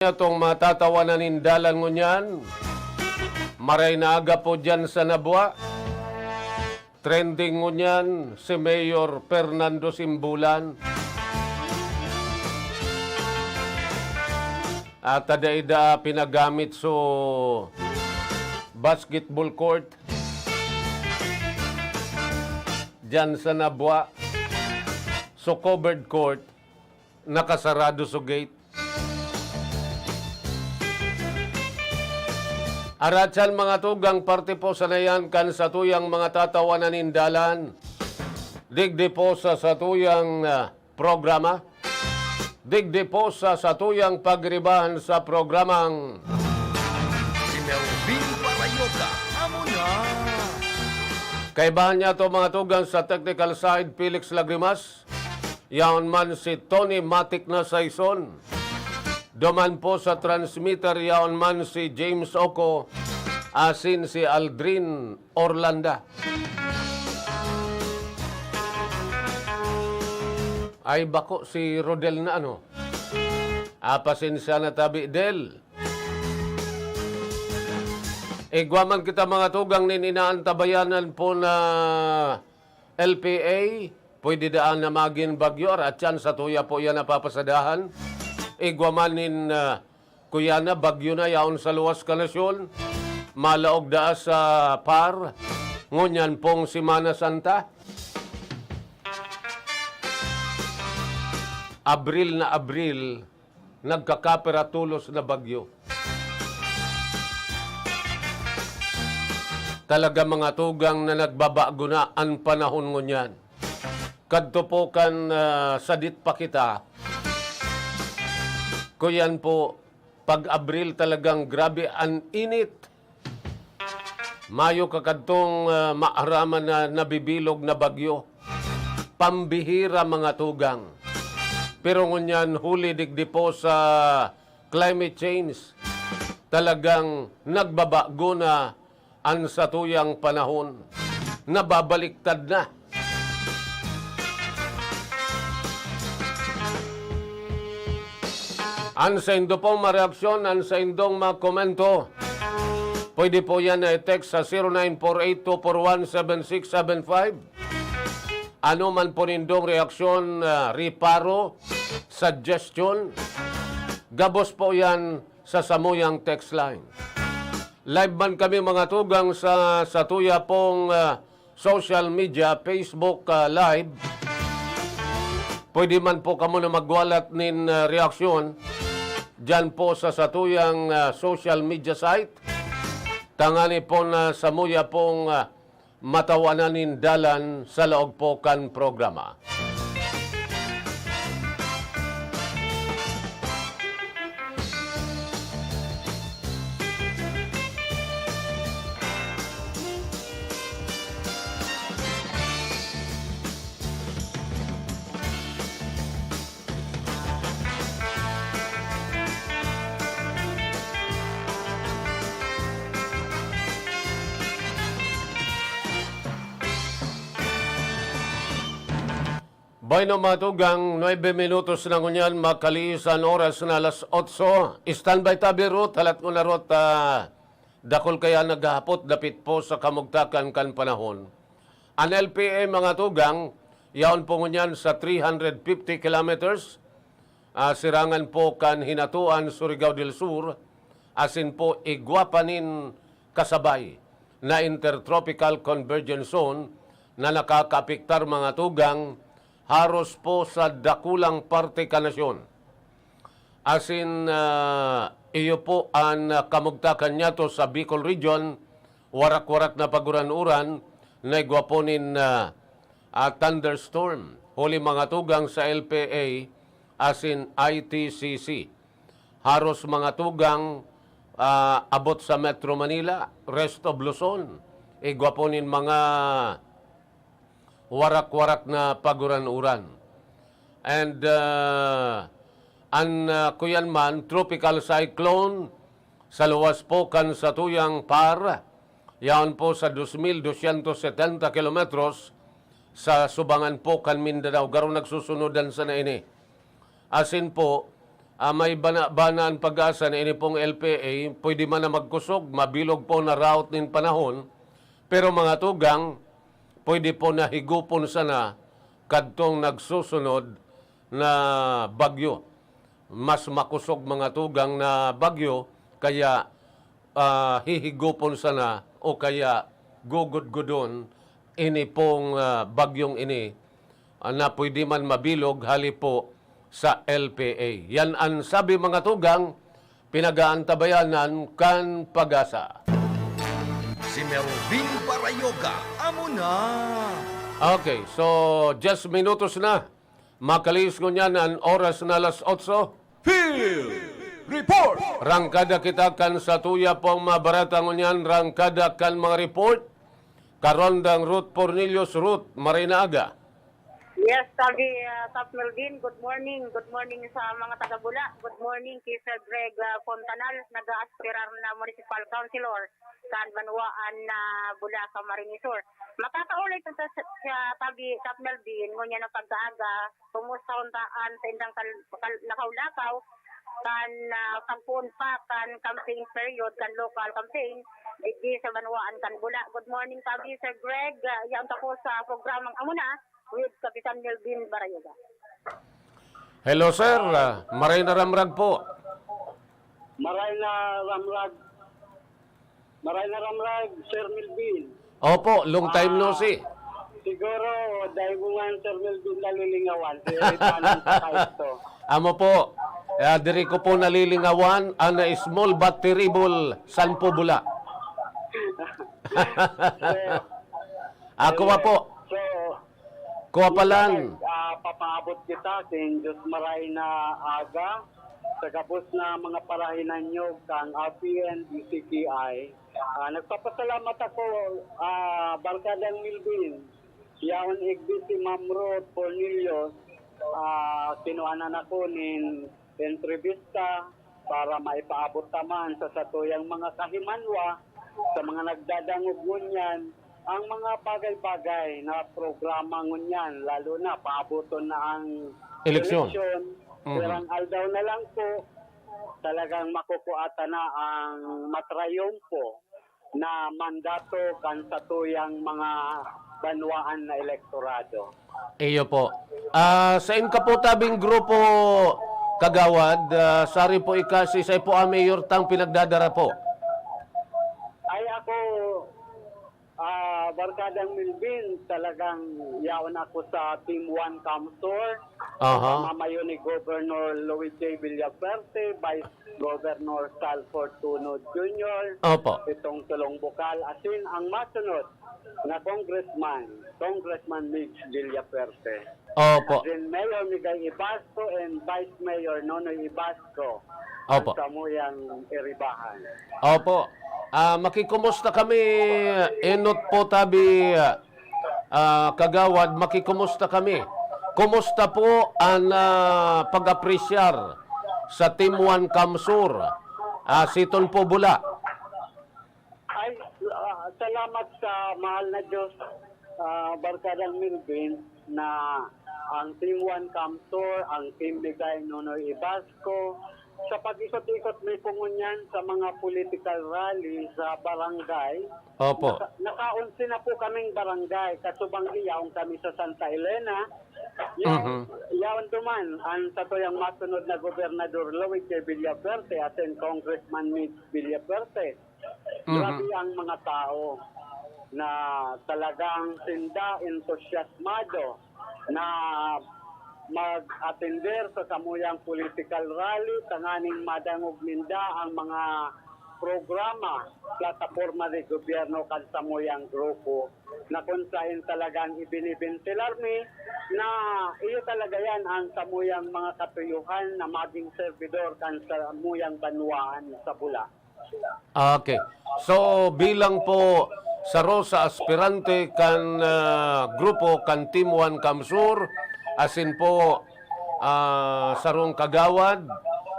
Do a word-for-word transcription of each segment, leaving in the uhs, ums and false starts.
Itong matatawanan nin dalan ngunyan, maray na aga po dyan sa Nabua. Trending ngunyan si Mayor Fernando Simbulan. At ada-ida pinagamit so basketball court dyan sa Nabua. So covered court, nakasarado so gate. Aratsan mga tugang, parte po sana yan kan satuyang mga tatawanan nin dalan. Digdi po sa satuyang, ah, programa. Digdi po sa satuyang pagribahan sa programang Si Melvin Parayoka, amo na. Kaibahan niya to mga tugang sa technical side, Felix Lagrimas. Yaon man si Tony Matik na Saison. Duman po sa transmitter, yaon man si James Oco, asin si Aldrin Orlanda. Ay, bako si Rodel na ano. Ah, pasensya na tabi, Del. Igwa man kita mga tugang nin inaantabayanan po na L P A, pwede daan na magin bagyo, aratyan sa tuya po yan napapasadahan. Igwa man nin, ah, kuya na, bagyo na yaon sa luwas ka nasyon, malaog daa sa par, ngunyan pong Semana Santa. Abril na Abril, nagkakapiratulos na bagyo. Talaga mga tugang na nagbabago na an panahon ngunyan. Kadto po kan, ah, sadit pa kita, kuyan po, pag Abril talagang grabe an init. Mayo ka kadtong, ah, maaraman na nabibilog na bagyo. Pambihira, mga tugang. Pero ngunyan, huli digdi po sa climate change, talagang nagbabago na an satuyang panahon. Nababaliktad na. An saindo pong mga reaksyon, an saindong mga komento, pwede po yan na i-text sa zero nine four eight two four one seven six seven five. Ano man po nindong reaksyon, ah, reparo, suggestion, gabos po yan sa samuyang text line. Live man kami, mga tugang, sa, sa tuya pong, ah, social media, Facebook, ah, Live. Pwede man po kamo na magwalat nin, ah, reaksyon dyan po sa satuyang, ah, social media site. Tangani po na samuya pong, ah, matawanan nin dalan sa laog po kan programa. Bueno, mga tugang, nuebe minutos na ngunyan, makaliis an oras na alas otso. Standby ta, Biro, talat ko na rot, ah, dakul kaya naghahapot dapit po sa kamugtakan kan panahon. An L P A, mga tugang, yaon po ngunyan sa three hundred fifty kilometers, ah, sirangan po kan Hinatuan, Surigao del Sur, asin po igwa pa nin kasabay na Intertropical Convergence Zone na nakakaapektar, mga tugang, haros po sa dakulang parte kan nasyon. Asin, ah, iyo po an, ah, kamugtakan niyato sa Bicol Region, warak-warak na paguran-uran, na igwa po nin, ah, ah, thunderstorm, huli mga tugang sa L P A asin I T C C. Haros mga tugang, ah, abot sa Metro Manila, rest of Luzon, igwa po nin mga warak-warak na paguran-uran. And, ah, an, ah, kuyan man, tropical cyclone, sa luwas po kan satuyang par, yaon po sa dos mil doscientos setenta kilometros, sa subangan po kan Mindanao. Garo nagsusunodan sana ini. Asin po, ah, may bana-bana an pag-asa na ini pong L P A, pwede man na magkusog, mabilog po na route nin panahon, pero mga tugang, pwede po na higupon sana kadtong nagsusunod na bagyo. Mas makusog mga tugang na bagyo, kaya, ah, hihigupon sana o kaya gugudgudon ini pong, ah, bagyong ini, ah, na pwede man mabilog hali po sa L P A. Yan ang sabi mga tugang, pinag-aantabayanan kan pag-asa. Si Melvin Barayoga, amo na. Okay, so, diyes minutos na. Makalihis ngunyan an oras na alas otso. Field Report! Rangkada kita kan satuya pong mga bareta ngunyan, rangkada kan mga report. Karondang Ruth Pornelius, Ruth, maray na aga. Yes, sabi, ah, Kap Melvin, good morning. Good morning sa mga taga-Bula. Good morning kay Sir Greg, ah, Fontanal, nag-aaspirar na municipal councilor sa banwaan na Bula, Camarines Sur. Makakaulay sa, sa, sa tabi, Kap Melvin, ngunyan ang pag-aaga, kumusta unta an sa indang kal-, kal-, lakaw-lakaw, kan, ah, pagpoon pa kan campaign period, kan local campaign, digdi sa banwaan kan Bula. Good morning, tabi, Sir Greg. Ah, yan ta po sa programang Amo Na with Kapitan Melvin Barayoga. Hello, sir. Ah, maray na ramrag po. Maray na ramrag. Maray na ramrag, Sir Melvin. Opo, long time no Ah, see. Siguro, dahil mo nga, Sir Melvin, nalilingawan. Kaya itanong ko kayo to. Amo po. Ah, diri ko po nalilingawan, ana small but terrible, san po Bula. So, Ako pa po. So, Kuha pa lang. Ah, papaabot kita sin Diyos maray na aga sa gabos na mga parahinanyog kan R P N, D C K I. Ah, nagpapasalamat ako, ah, Barkadang Milvin. Yaon igdi si Ma'am Ruth Cornelius, ah, kinuhanan ako nin entrevista para maipaabot ta man sa satuyang mga kahimanwa, sa mga nagdadangog ngunyan, ang mga bagay-bagay na programa ngunyan, lalo na paaboton na ang Eleksyon. eleksyon, Mhm. pirang aldaw na lang po, talagang makukuha ta na ang matrayumpo na mandato kan satuyang mga banwaan na elektorado. Iyo po. Ah, sain ka po tabing grupo, Kagawad? Ah, sari po ika, siisay po ang mayor tang pinagdadara po? Ay, ako, ah, Barkadang Milvin, talagang yaon ako sa Team One Kamsur. Aha. Pamamayo ni Governor Luis J. Villaferte, Vice Governor Sal Fortuno Junior, Opo. Itong Tulong Bukal, asin ang masunod na congressman, Congressman Migs Villaferte. Opo. Asin Mayor Migay Ibasco and Vice Mayor Nonoy Ibasco, Opo. Ang samuyang Iribahan. Opo. Ah, makikumusta kami, enot po tabi, ah, Kagawad, makikumusta kami. Kumusta po ang, ah, pag-apresyar sa Team One Kamsur, ah, Siton po Bula? Ay, ah, salamat sa mahal na Diyos, ah, Barkadang Milvin, na ang Team One Kamsur, ang Team Bigay Nonoy Ibasco, sa pag-ikot-ikot mi po ngunyan sa mga political rally sa barangay, Opo. naka-, naka-onse na po kaming barangay, kasubang iyaon kami sa Santa Elena. Yaon, Mhm. yaon duman, ang satuyang masunod na Gobernador Luis J. Villaferte asin Congressman Migs Villaferte. Mhm. Grabe ang mga tao na talagang sinda entusiasmado na mag-atender sa samuyang political rally tanganing madangog ninda ang mga programa, plataporma de gobyerno kan samuyang grupo na kung sain talagang ibinibintilar mi na iyo talaga yan ang samuyang mga katuyuhan na maging servidor kan samuyang banwaan sa Bula. Okay. So, bilang po saro sa aspirante kan, ah, grupo kan Team One Kamsur, asin po, ah, sarong kagawad,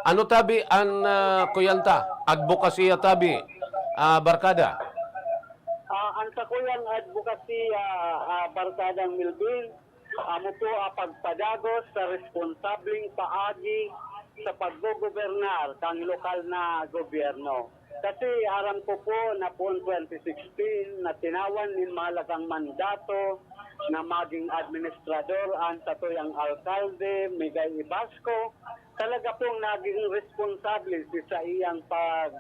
ano tabi an, ah, kuyan ta, adbokasiya tabi, ah, Barkada? Ah, ang sakuyang adbokasiya, ah, Barkadang Milvin, amo po ang pagpadagos sa responsableng paagi sa paggogobernar kan lokal na gobyerno. Kasi aram ko po na poon twenty sixteen na tinawan nin mahalagang mandato na maging administrador an satuyang alkalde, Migay Ibasco. Talaga pong naging responsable si saiyang pag,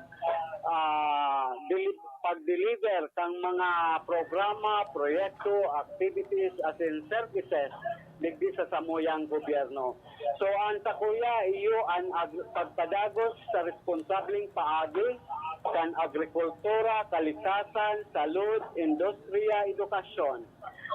ah, deli-, pag-deliver kan mga programa, proyekto, activities, as in services digdi sa samuyang gobyerno. So, an sakuya, iyo an ag-, pagpadagos sa responsableng paagi kan agrikultura, kalikasan, salud, industriya, edukasyon.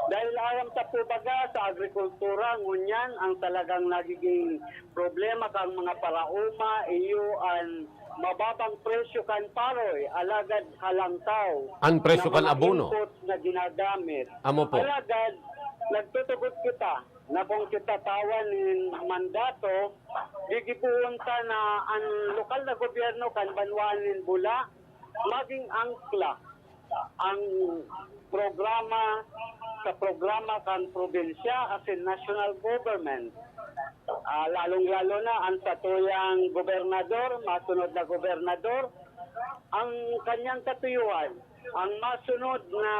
Dahil aram ta po baga sa agrikultura, ngunyan ang talagang nagiging problema kan mga paraoma, iyo an mababang presyo kan paroy, alagad halangkaw An presyo na kan mga abono. inputs na ginagamit. Amo po. Alagad, nagtutubod kita na kung kita tawan nin mandato, gigibohon ta na an lokal na gobyerno kan banwaan nin Bula magin angkla ang programa sa programa kan probinsya asin national government. Ah, lalong-lalo na ang satuyang gobernador, masunod na gobernador, ang kanyang katuyuhan, ang masunod na,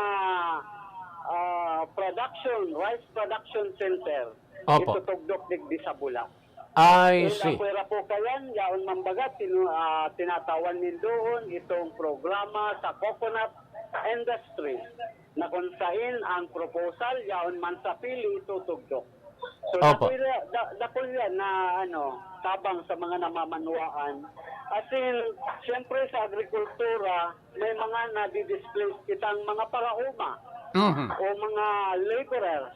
ah, production, rice production center, Opo. itutugdok digdi sa Bula. I Kung see. Pwera po kayan, yaon man baga, tinu-, ah, tinatawan nindoon itong programa sa coconut industry na kung sain ang proposal yaon man sa pili itutugdok. So, Opo. Dakul yan, da-, dakul yan na, ano, tabang sa mga namamanwaan. As in, siyempre sa agrikultura, may mga nadidisplace kitang mga paraoma Mhm. o mga laborers.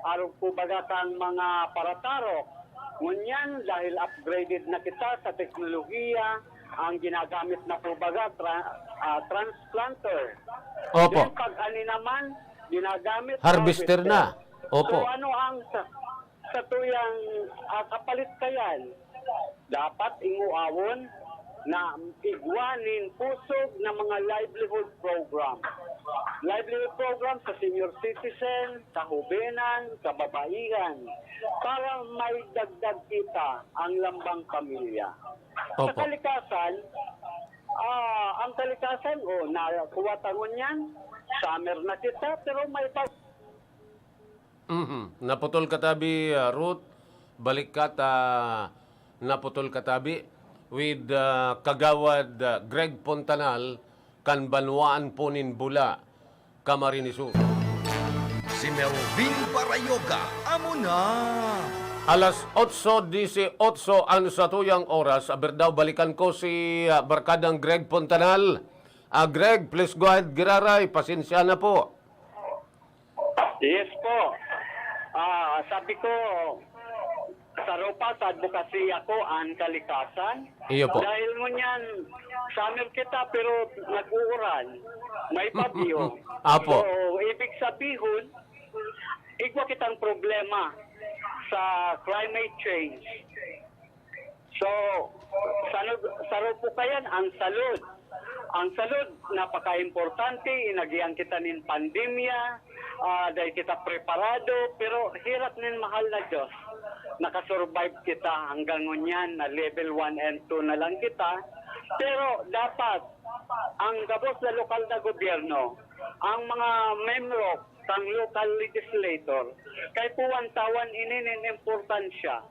Arog po baga kang mga paratarok. Ngunyan, dahil upgraded na kita sa teknolohiya, ang ginagamit na po baga, tra-, ah, transplanter. Opo. Then, pag ani naman, ginagamit Harvester harvester. na. Opo. So, ano ang sa, sa tuyang, ah, kapalit kayan? Dapat inguawon na igwa nin pusog na mga livelihood program. Livelihood program sa senior citizen, kahubenan, kababaihan, para may dagdag kita ang lambang pamilya. Sa Opo. kalikasan, ah, ang kalikasan, oh, nakuha ta ngunyan, summer na kita, pero may pa- Mhm. Naputol katabi, ah, Ruth, balik ka ta naputol katabi with, ah, Kagawad, ah, Greg Pontanal, kan banwaan po nin Bula, Camarines Sur. Si Melvin Barayoga, amo na. Alas otso disiotso an satuyang oras. Aber daw, balikan ko si, ah, Barkadang Greg Pontanal. Ah, Greg, please go ahead, giraray. Pasensya na po. Yes po. Ah, sabi ko, saro pa sa advocacy ako, ang kalikasan. Iyo po. Dahil ngunyan, summer kita, pero nag-uuran. May bagyo. Apo. So, ibig sabihon, igwa kitang problema sa climate change. So, saro, saro po kayan ang salud. Ang salud, napaka-importante, inagihan kita nin pandemya, ah, dai kita preparado, pero herak nin mahal na Diyos, nakasurvive kita hanggang ngunyan na level one and two na lang kita. Pero dapat, ang gabos na lokal na gobyerno, ang mga membro kan local legislator, kay puwan tawan ini nin importansya.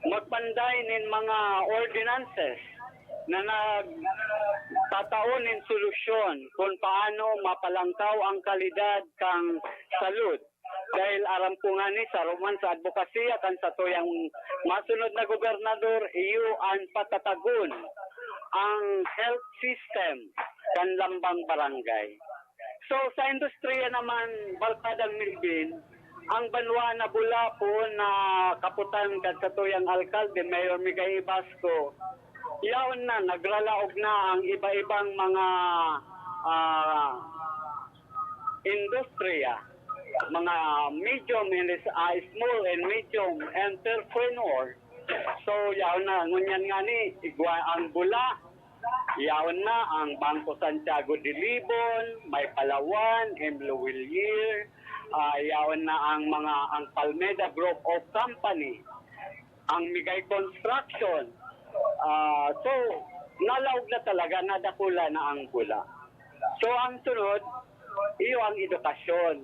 Magpanday nin mga ordinances na nagtatao nin solusyon kung paano mapalangkaw ang kalidad kan salud. Dahil aram ko ngani, saro man sa adbokasiya kan satuyang masunod na gobernador, iyo an patatagon ang health system kan lambang barangay. So, sa industriya naman, Barkadang Melvin, ang banwa na Bula poon na kaputan kan satuyang alkalde, Mayor Migay Ibasco, yaon na, nagralaog na ang iba-ibang mga, ah, industriya, mga medium and is-, ah, small and medium entrepreneur. So, yaon na, ngunyan ngani, igwa ang Bula, yaon na ang Bangko Santiago de Libon, may Palawan, M. Lhuillier, ah, yaon na ang mga, ang Palmeda Group of Company, ang Migay Construction, Ah, so, nalaog na talaga, nadakula na ang bula. So, ang sunod, iyo ang edukasyon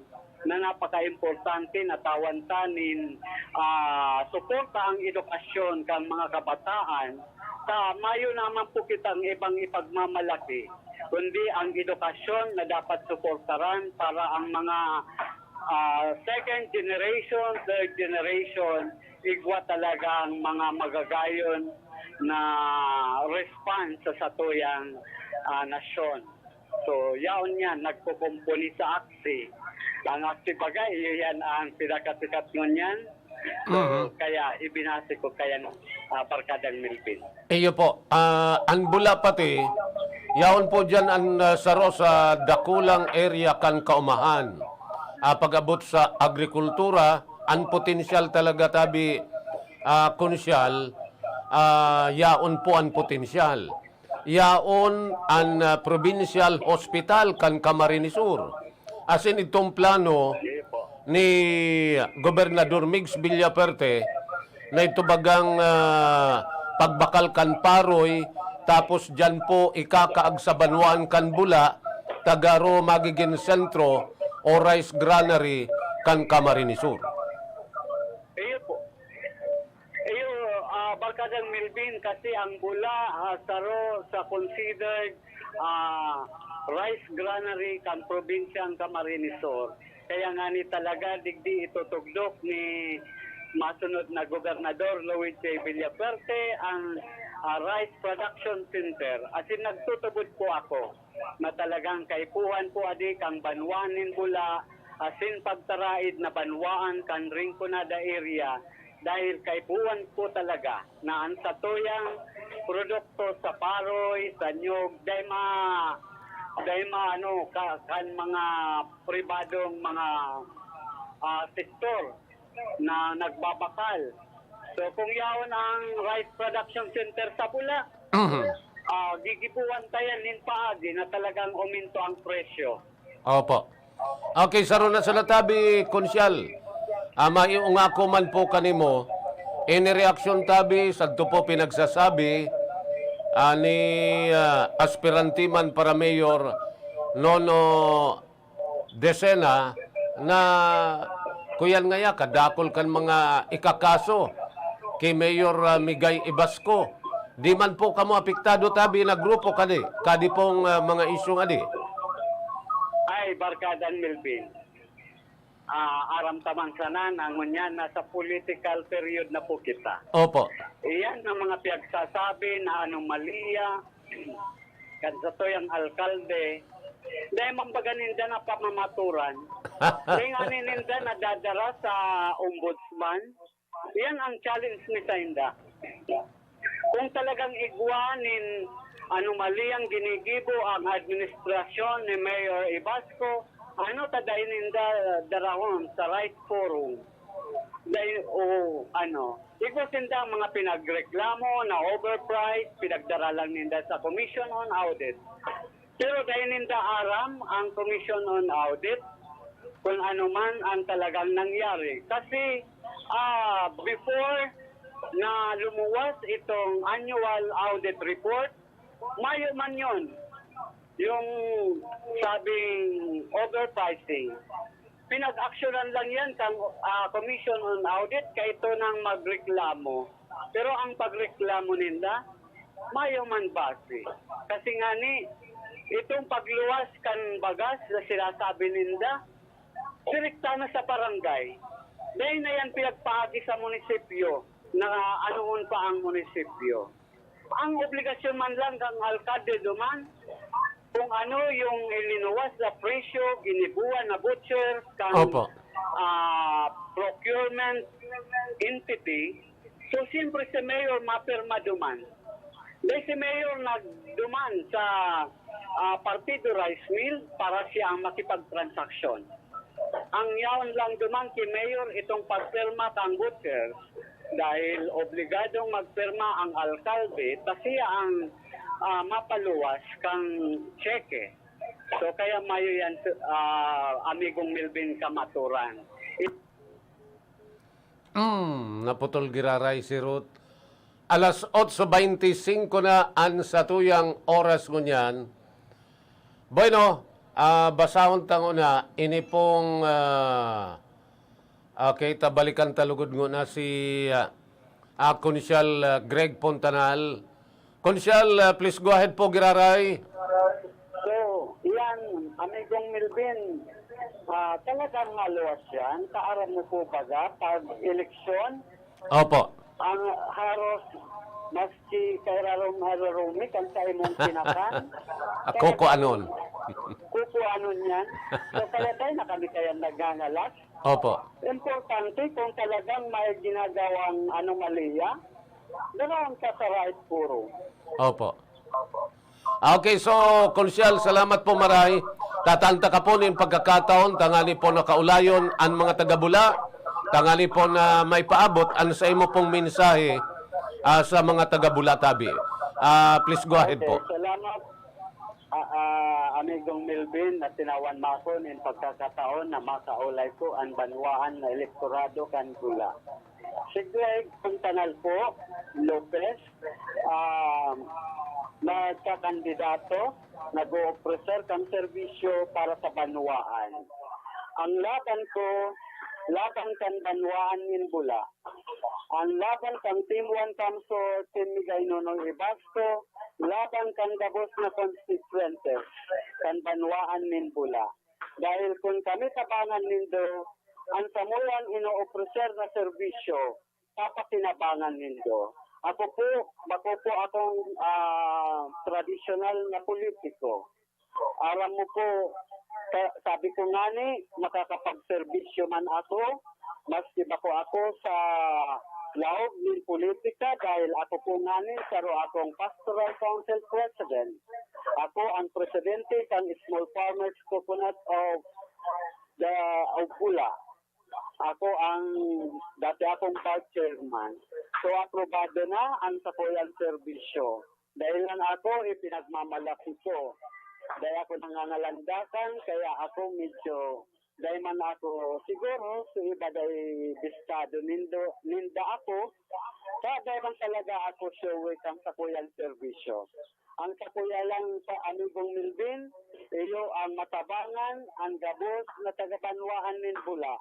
na napakaimportante na tawan ta nin, ah, suporta ang edukasyon kan mga kabataan. Ta mayo naman po kitang ibang ipagmamalaki, kundi ang edukasyon na dapat suportaran para ang mga, ah, second generation, third generation, igwa talagang mga magagayon na response sa satuyang, ah, nasyon. So, yaon yan, nagkukumpuni sa aksi. Ang aksi bagay, iyo yan ang pinakasikat ngunyan. So, Mhm. kaya ibinase ko kaya, ah, Barkadang Melvin. Iyo po, ah, ang bula pati, yaon po dyan ang, ah, saro sa dakulang area kan kaumahan. Ah, pag-abot sa agrikultura, ang potensyal talaga tabi, ah, konsyal, ah, yaon po ang potensyal. Yaon an, ah, Provincial Hospital kan Camarines Sur. Asin itong plano ni Gobernador Migs Villaperte na ito bagang, ah, pagbakal kan Paroy, tapos diyan po ikakaag sa banwaan kan Bula, ta garo magigin sentro o rice granary kan Camarines Sur. Iyo po. Iyo, ah, Barkadang Melvin, kasi ang Bula, ah, saro sa considered, ah, rice granary kan probinsyang Camarines Sur. Kaya ngani talaga, digdi itutugdok ni masunod na Gobernador Luis J. Villafuerte ang, ah, Rice Production Center. Asin nagtutubod po ako na talagang kaipuhan po adi kan banwaan nin Bula, asin pagtaraid na banwaan kan Rinconada area, dahil kaipuhan po talaga na ang satuyang produkto sa paroy, sa niyog, dai ma-, dai ma-, ano, ka-, kan mga pribadong mga, ah, sektor na nagbabakal. So, kung yaon ang rice production center sa Bula, Mhm. ah, gigibuan ta yan nin paagi na talagang uminto ang presyo. Opo. Okay, saro na sala tabi, Konsyal. Ah, maiunga ko man po kanimo, ini reaksyon tabi, sadto po pinagsasabi, ah, ni, ah, aspirante man para mayor, Nono Decena, na kuyan ngaya, kadakol kan mga ikakaso ki Mayor, ah, Migay Ibasco. Di man po kamo apektado tabi na grupo kadi, kadi pong, ah, mga isyung adi? Ay, Barkadang Melvin. Ah, aram ta man sana na ngunyan nasa political period na po kita. Opo. Iyan ang mga piyagsasabi na anomalya kan satuyang alkalde. Dai man baga ninda na pamamaturan. Dai ngani ninda nadadara sa ombudsman. Iyan ang challenge mi sainda. Kung talagang igwa nin anomalyang ginigibo ang administrasyon ni Mayor Ibasco, ano ta dai ninda darahon sa right forum? Dai, o ano, igwa sinda ang mga pinagreklamo na overpriced, pinagdara lang ninda sa Commission on Audit. Pero dai ninda aram ang Commission on Audit kung ano man ang talagang nangyari. Kasi, ah, before na lumuwas itong annual audit report, mayo man yon, yung sabing overpricing. Pinag-aksyonan lang yan kang, ah, Commission on Audit, kaito nang magreklamo. Pero ang pagreklamo ninda, mayo man base. Kasi ngani, itong pagluwas kan bagas na sinasabi ninda, direkta na sa barangay. Dahil na yan pinagpaagi sa munisipyo, na anoon pa ang munisipyo. Ang obligasyon man lang kang alkalde duman, kung ano yung ilinuwas na presyo, ginibuan na butcher, kang, Opo. ah, procurement entity, so siyempre si Mayor mapirma duman. Dahil si Mayor nagduman sa, ah, Partido Rice Mill para siya ang makipagtransaksyon. Ang yaon lang duman ki Mayor itong pagpirma kang butcher, dahil obligadong magpirma ang alkalde ta siya ang, ah, mapaluwas kang tseke. So, kaya mayo yan, ah, amigong Melvin, kamaturan. It- Hmm, naputol giraray si Ruth. Alas otso beintisinko na an satuyang oras ngunyan. Bueno, ah, basahon ta nguna ini pong, ah, okay, ta balikan ta lugod nguna si, ah, ah, Konsyal, ah, Greg Pontanal. Konsyal, ah, please go ahead po, giraray. So, yan, Amigong Melvin, ah, talagang maluwas yan. Kaaram mo po baga, pag eleksyon, Opo. ang haros maski kairarom-harorumi kan sa imong kinakan. Ako ko anon. Kukuanon yan. So, kaya tayo na kami kaya nagngangalas. Opo. Importante kung talagang may ginagawang anomalya, ganoon ka sa right forum. Opo. Ah, okay, so, Konsyal, salamat po maray. Tatanta ka po nin pagkakataon, tangani po nakaulayon an mga taga-Bula, tangani po na may paabot an sa imo pong mensahe, ah, sa mga taga-Bula tabi. Ah, please go ahead po. Okay, salamat, ah, ah, Amigong Melvin, na tinawan mo ako nin pagkakataon na makaulay ko an banwaan na elektorado kan Bula. Si Greg Fontanal po, Lopez, ah, nagkakandidato, nag-oofreser kan serbisyo para sa banwaan. Ang laban ko, laban kan banwaan nin Bula. Ang laban kan Team One Kamso, Team Migay Nonoy Ibasto, laban kan gabos na konstituyente kan banwaan nin Bula. Dahil kun kami tabangan nindo, an samuyang inoofreser na serbisyo, papakinabangan nindo. Ako po, bako po akong, ah, tradisyonal na politiko. Aram mo po, sa-, sabi ko ngani, makakapagserbisyo man ako, maski bako ako sa laog nin politika, dahil ako po ngani, saro akong pastoral council president. Ako ang presidente kan Small Farmers Coconut of the, of Bula. Ako ang, dati akong vice chairman. So, aprobado na ang sakuyang serbisyo. Dahil lang ako, ipinagmamalaki ko. Dahil ako nangangalandakan, kaya ako medyo, dahil man ako, siguro, sa iba dahil bistado nindo, ninda ako, kaya dahil man talaga ako showy kang sakuyang serbisyo. Ang sakuya lang sa Amigong Melvin, iyo ang matabangan, ang gabos na taga-banwaan nin Bula.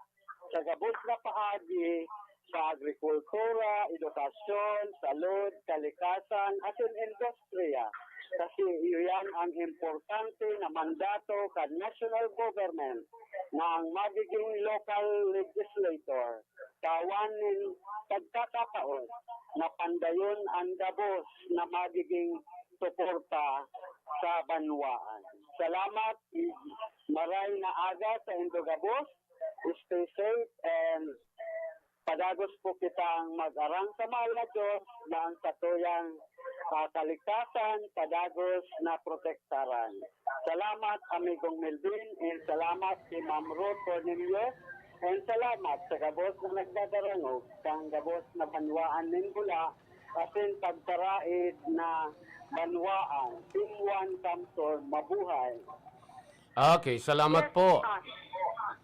Sa gabos na paagi, sa agrikultura, edukasyon, salud, kalikasan, asin industriya. Kasi iyan ang importante na mandato kan national government na ang magiging local legislator, tawan nin pagkakataon na pandayon an gabos na magiging suporta sa banwaan. Salamat, maray na aga sa indo gabos. Stay safe and padagos po kitang mag-arang sa mahal na Diyos na ang satuyang, ah, kaligtasan padagos na protektaran. Salamat, Amigong Melvin, and salamat kay Ma'am Ruth Cornelio, and salamat sa gabos na nagdadarangog, sa gabos na banwaan nin Bula, asin pagtaraid na banwaan. Team One Kamsor, mabuhay! Okay, salamat Yes, po. ah,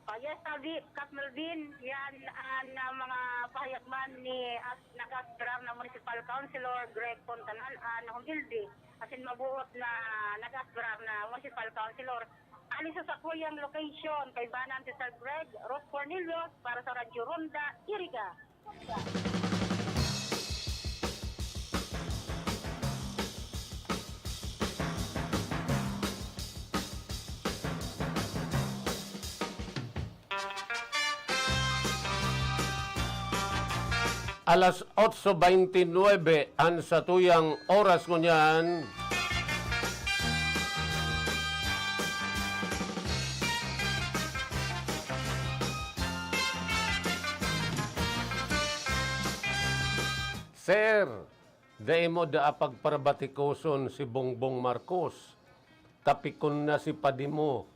ah, yes, Alvi-, Kap Melvin, yan ang, ah, mga pahayag man ni as-, nag-aspirar na municipal councilor Greg Fontanal, ah, na humilde, asin mabuot na nag-aspirar na municipal councilor. Ali sa sakuyang location, kaibanan si Sir Greg, Ruth Cornelius, para sa Radyo Ronda, Iriga. Alas otso beintinuebe an satuyang oras ngunyan. Sir, dai mo daa pagparabatikoson si Bongbong Marcos. Tapikon na si padi mo.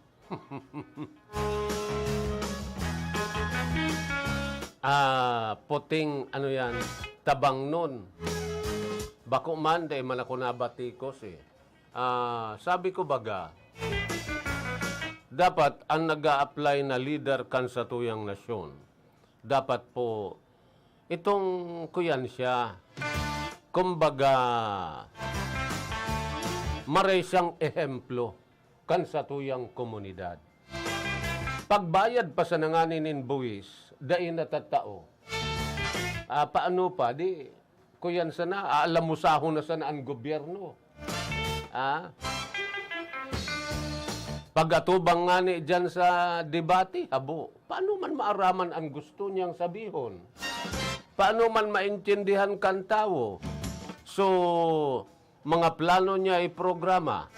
Ah, puting ano yan, tabangnon. Bako man, dai man ako nabatikos eh. Ah, sabi ko baga, dapat ang nag-a-apply na lider kan satuyang nasyon, dapat po, itong kuyan siya, Kumbaga, maray siyang ehemplo kan satuyang komunidad. Pagbayad pa sana ngani nin buwis, dai natatao. Ah, paano pa? Di, kuyan sana, aalamusahon na sana an gobyerno. Ah? Pag-atubang ngani diyan sa debate, habo, paano man maaraman an gusto niyang sabihon? Paano man maintindihan kan tawo? So, mga plano niya iprograma.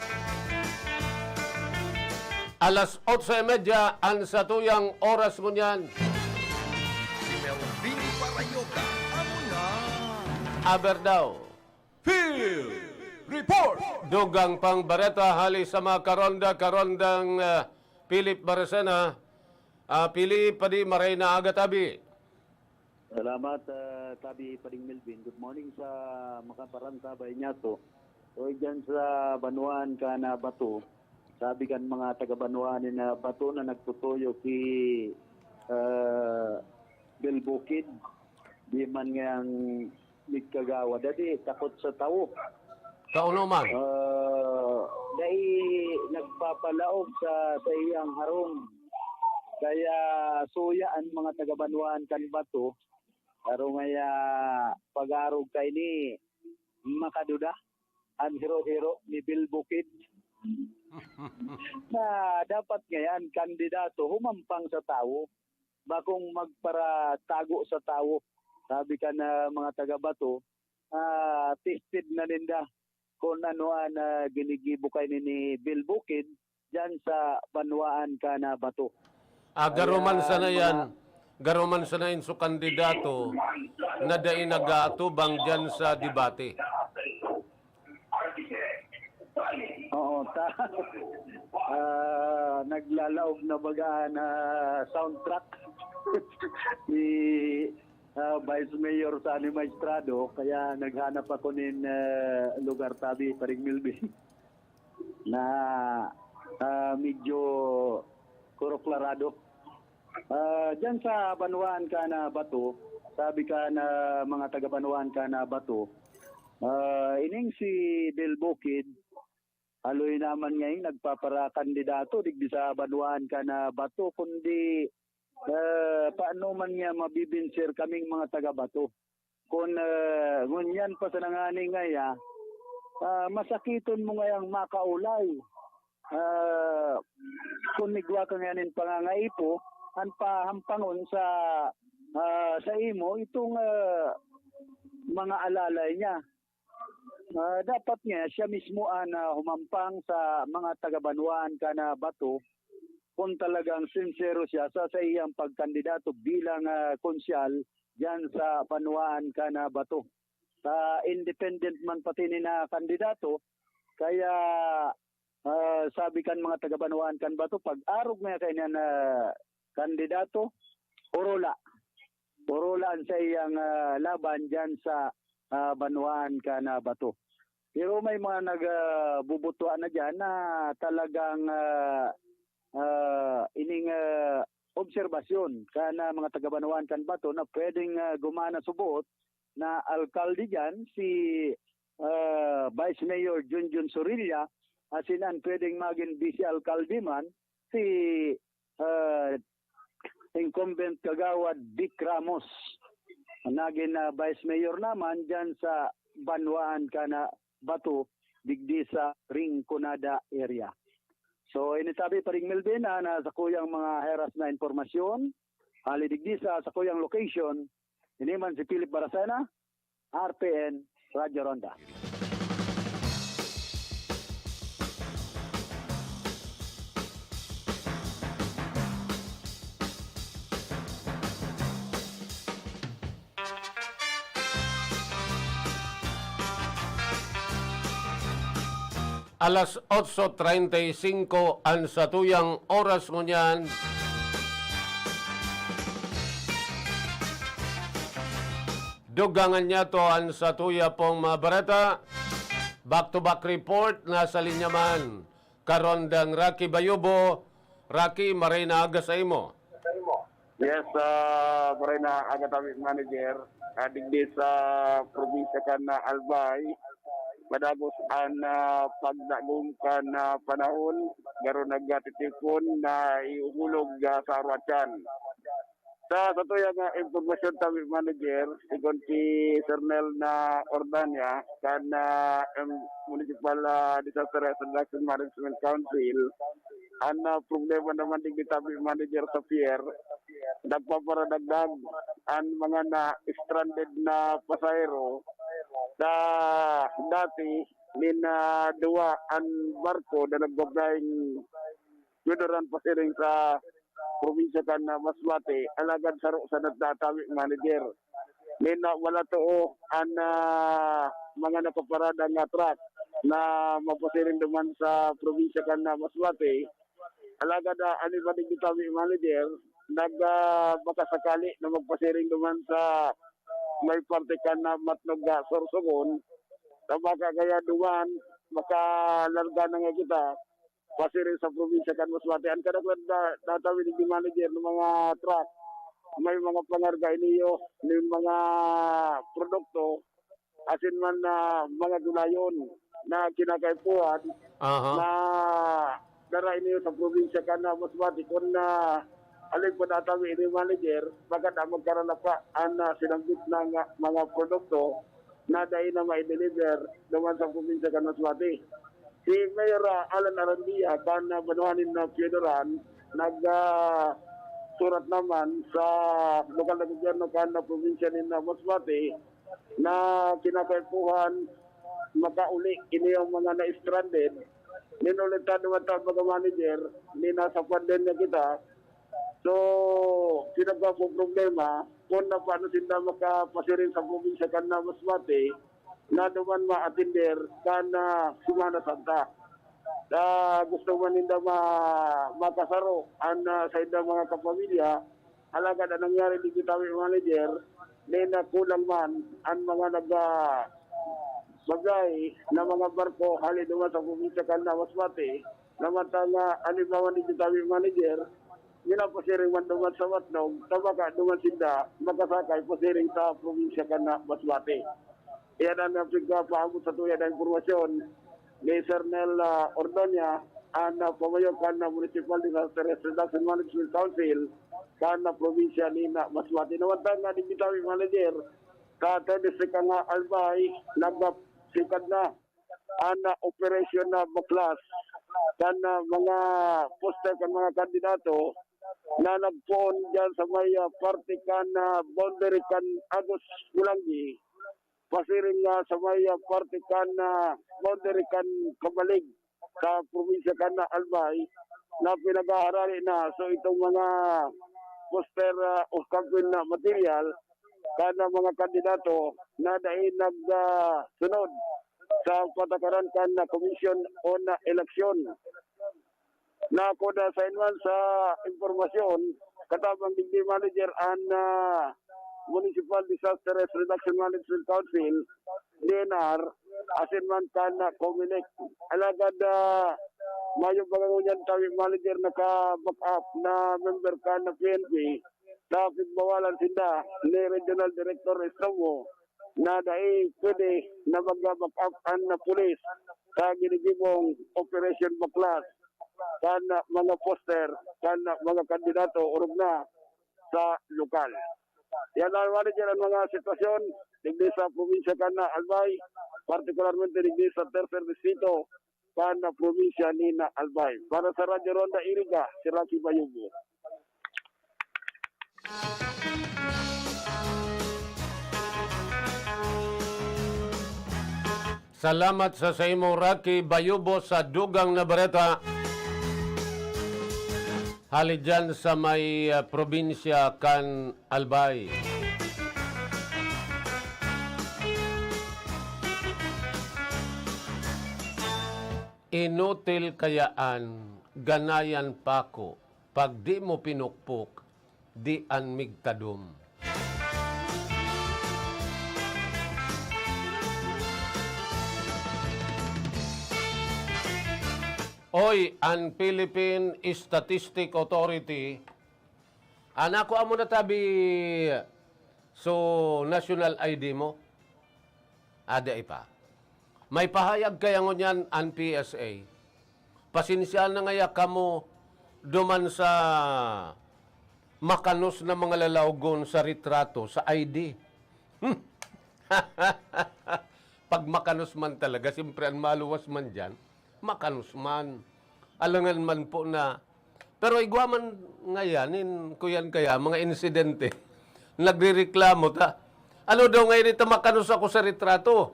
Alas otso y media an satuyang oras ngunyan. Si Melvin Parayoka, amo na. Aber daw. Field Report! Dugang pang bareta hali sa mga karonda, karondang, ah, Philip Baracena. Ah, Philip, padi maray na aga, tabi. Salamat, ah, Tabi Pading Melvin. Good morning sa makaparantabay niyato. So, dyan sa banwaan kan Bato, sabi kan mga taga-banwaan na Bato na nagtutuyo ki, ah, Bill Bukid, di man ngayang nagkagawa, dadi takot sa tawo. Kauno man. Ah, dai nagpapalaog sa, sa iyang harong. Kaya suya an mga taga-banwaan kan Bato, harong kaya pag-arog kaini makaduda an hiro-hiro ni Bill Bukid na dapat ngayan kandidato humampang sa tawo, bakong magparatago sa tawo. Sabi kan mga taga Bato, ah, tested na ninda kun ano an, ah, ginigibo kaini ni Bill Bukid diyan sa banwaan kan Bato. Ah, garo man sana yan, garo man sana yan so kandidato na dai nag-aatubang diyan sa debate. Oo, ta-, ah, naglalaog na baga na soundtrack ni, ah, Vice Mayor Sonny Maestrado, kaya naghanap ako nin, ah, lugar, tabi, Paring Melvin, na, ah, medyo kuroklarado. Ah, diyan sa banwaan kan Bato, sabi kan mga taga-banwaan kan Bato, ah, ining si Bill Bukid, haloy naman ngayon nagpaparakandidato digdi sa banwaan kan Bato, kundi, ah, paano man niya mabibinsir kaming mga taga-Bato? Kun, ah, ngunyan pa sana ngani ngaya, ah, masakiton mo ngayang makaulay. Ah, kun igwa ka ngayan nin pangangaipo, an pahampangon sa, ah, sa imo itong, ah, mga alalay niya. Ah, dapat nga siya mismo an, ah, humampang sa mga taga-banwaan kan Bato, kung talagang sinsero siya sa, sa iyang pagkandidato bilang, ah, konsyal diyan sa banwaan kan Bato. Sa independent man pati ni na kandidato, kaya, ah, sabi kan mga taga-banwaan kan Bato, pag-arog na kaiyan na kandidato, orola. Orola an saiyang, ah, laban diyan sa, ah, banwaan kan Bato. Pero may mga nag, ah, bubutwa na diyan na talagang, ah, ah, ining, ah, obserbasyon kan mga taga-banwaan kan Bato na pwedeng, ah, gumana subot na alkalde diyan si, ah, Vice Mayor Junjun Sorilla, asin an pwedeng magin vice alkalde man si, ah, incumbent Kagawad Vic Ramos, nagin, ah, Vice Mayor naman diyan sa banwaan kan Bato, digdi sa Rinconada area. So, ini sabi, Paring Melvin, ah, na sa kuyang mga heras na impormasyon, hali digdi sa, sa kuyang location, ini man si Philip Baracena, R P N, Radyo Ronda. Alas otso treinta y cinco an satuyang oras ngunyan. Dugangan niyato an satuya pong mga bareta. Back to back report, nasa linya man. Karondang Rocky Bayubo, Rocky, maray na aga sa imo. Yes, ah, maray na aga tabi, manager. Ah, digdi sa probinsya kan, ah, Albay, madagos an, ah, pagdagom kan, ah, panahon, garo nagtitipon na ihuhulog, ah, sa Aruachan. Sa, sa tuya nga impormasyon tabi, manager, sigon ki Sir Nel na Ordania, kan, ah, em, Municipal, ah, Disaster Risk Reduction Management Council, an, ah, problema naman digdi tabi, manager, sa pier, nagpaparadagdag an mga na-stranded na pasahero sa dati nin, ah, duwa an barko na nagbabayeng Pioneran pasiring sa probinsya kan, ah, Masbate, alagad saro sa nagtatabi, manager. Nin, ah, wala too an, ah, mga nakaparada nga truck na mapasiring duman sa probinsya kan, ah, Masbate. Alagad, ah, an iba digdi tabi, manager, nag, ah, baka sakali na magpasiring duman sa may parte kan, ah, Matnog, ah, Sorsogon. Sa baka kaya duman, makalarga na nga kita. Pasiring sa probinsya kan Masbate. An kadaklan na, natawid ni manager ng mga truck, may mga pangarga iniyo, may mga produkto, asin man na mga gulayon na kinakaipuhan Aha. na dara iniyo sa probinsya kan Masbate. Kung na alin po natawid ni manager, baka na magkaralapa an, ah, sinambit na nga mga produkto na dai na mai-deliver duman sa probinsya kan Masbate. Si Mayor, ah, Alan Arandia, kan, ah, banwa nin, ah, Pioneran, nag, ah, surat naman sa lokal na gobyerno kan, ah, probinsya nin, ah, Masbate na kinakaipuhan makauli ini ang mga na-stranded. Nin ulit ta duman ta, mga manager, ni nasa pandemya kita, So, pinagpapoproblema kung na paano sinda makapasiring sa probinsya kan Masbate na duman maatender kan, ah, Semana Santa. Na gusto man ninda ma-, makasaro an, ah, saindang mga kapamilya, alagad an nangyari digdi tabi, manager, na kulang man an mga nag, ah, bagay na mga barko hali duman sa probinsya kan Masbate, na mata nga halimbawa ni Vitamin Manager, ginapasiring man duman sa Matnog, ta baka duman sinda makasakay pasiring sa probinsya kan Masbate. Iyan ang pigpapaabot sa tuya na impormasyon ni Sir Nel, ah, Ordonio, an, ah, pamayo kan, ah, Municipal Disaster Risk Reduction Management Council kan, ah, probinsya ni na Masbate. Nawantag nga ni Vitamin Manager, sa Attorney Second nga Albay, nagpasikad na an, ah, operasyon na baklas kan, ah, mga poster kan mga kandidato na nagpoon diyan sa may, ah, parte kan, ah, boundary kan Agos Bulanggi, pasiring nga sa may, ah, parte kan, ah, boundary kan Kabalig sa probinsya kan Albay na pinaghaharani na. So, itong mga poster, ah, o campaign na material kan mga kandidato na dai nag, ah, sunod sa patakaran kan na komisyon o na eleksyon. Na ako na sa inwan sa impormasyon, katabang digdi manager an, ah, Municipal Disaster Risk Reduction Management Council, D N R, asin man kan, ah, Comelec. Alagad, ah, mayo pa ngunyan tabi manager naka-back up na member kan na P N P, na pigbawalan sinda ni Regional Director Estomo na dai pwede na mag-back up an pulis sa ginigibong Operation Baklas kan mga poster kan mga kandidato orog na sa lokal. Yan ang manager ang mga sitwasyon digdi sa probinsya kan Albay, partikularmente digdi sa Tercer Distrito, kan probinsya ni na Albay. Para sa Radyo Ronda Iriga, si Rocky Bayubo. Salamat sa saimo, Rocky Bayubo, sa dugang na bareta. Hali dyan sa may, ah, probinsya kan Albay. Inutil kaya an ganayan pako, pag di mo pinukpok, di an migtadom. Oy, an Philippine Statistic Authority, Anak ko, amo na tabi, so, national I D mo? Ada ipa. May pahayag kaya ngunyan an P S A. Pasensya na ngaya kamo duman sa makanos na mga lalawgon sa retrato, sa I D. Hmm. Pag makanos man talaga, siyempre, an maluwas man diyan, makanos man. Alangan man po na, pero igwa man ngayan, nin, kuyan kaya, mga insidente, nagrereklamo ta. Ano daw ngayon ito, makanos ako sa retrato,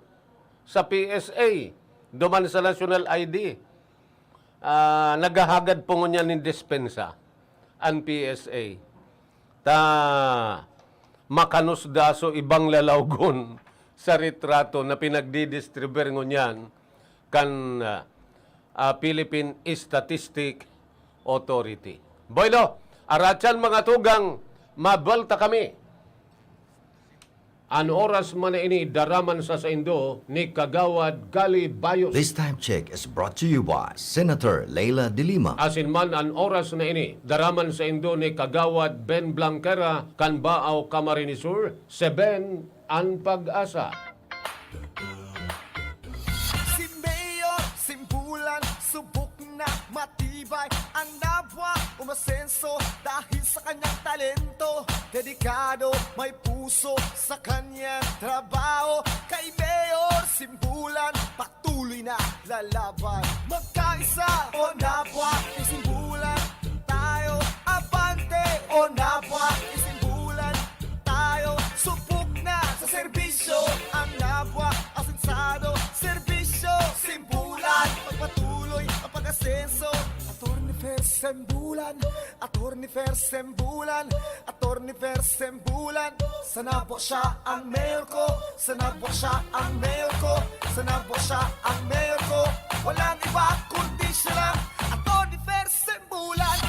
sa P S A, duman sa national I D. Ah, naghahagad po ngunyan nin dispensa an P S A. Ta makanos daso ibang lalawgon sa retrato na pinagdidistribuer ngunyan kan, ah, ah, Philippine Statistic Authority. Bueno, aratyan, mga tugang, mabwelta kami. An oras man na ini, daraman sa saindo ni Kagawad Gali Bayos. This time check is brought to you by Senator Leila de Lima. Asin man an oras na ini, daraman saindo ni Kagawad Ben Blanquera kan Baao, Camarines Sur, Seben an Pag-asa. Si Mayor Simbulan, subok na matibay. Ang Nabua umasenso dahil sa kanyang talento. Dedikado, may puso sa kanyang trabaho. Kay Mayor Simbulan, patuloy na lalaban. Magkaisa, o Nabua, isimbulan tayo. Abante, o Nabua, isimbulan tayo. Subok na sa serbisyo ang Nabua, asensado, serbisyo, simbulan. Pagpatuloy ang pag-asenso. Attorney Fer Sembulan, Attorney Fer Sembulan, Attorney Fer Sembulan. Sa Nabua siya ang mayor ko, sa Nabua siya ang mayor ko, sa Nabua siya ang mayor ko. Walang iba kundi siya lang, Attorney Fer Sembulan.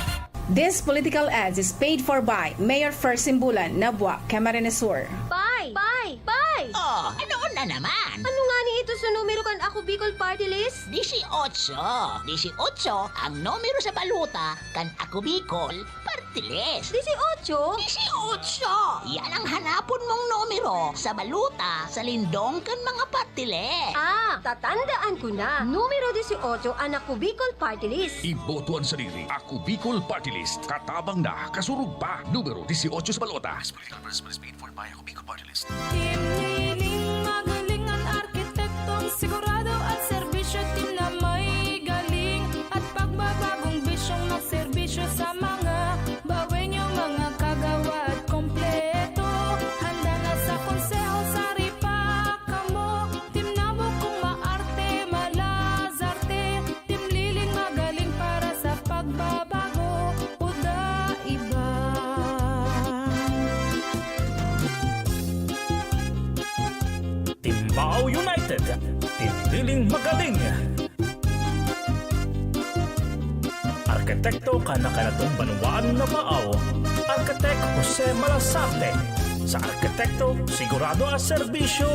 This political ads is paid for by Mayor Fer Sembulan, Nabua, Camarines Sur. Pay! Pay! Pay! Oh, ano na naman? Ano nga ni ito sa numero kan Ako Bicol Party List? Disiotso. Disiotso ang numero sa balota kan Ako Bicol Party List. Disiotso? Disiotso! Yan ang hanapon mong numero sa balota sa lindong kan mga party list. Ah, tatandaan ko na. Numero disiotso an Ako Bicol Party List. Iboto an sadiri. Ako Bicol Party List. Katabang na, kasurog pa. Numero disiotso sa balota. Political Press Paid for by Ako Bicol Party List. Team Liling, magaling an arkitektong sigurado at serbisyo. Team na may galing at pagbabagong bisyong magserbisyo sa mga Bawenyo, mga kagawad kompleto. Handa na sa konseho, sari pa kamo. Team Nabua kung maarte, malazarte. Team Liling, magaling para sa pagbabago. Uda iba. Team Baao United, Team Liling, magaling. Arkitekto kan nakanatong banwaan na Baao, Arkitek Jose Malazarte. Sa arkitekto, sigurado ang serbisyo.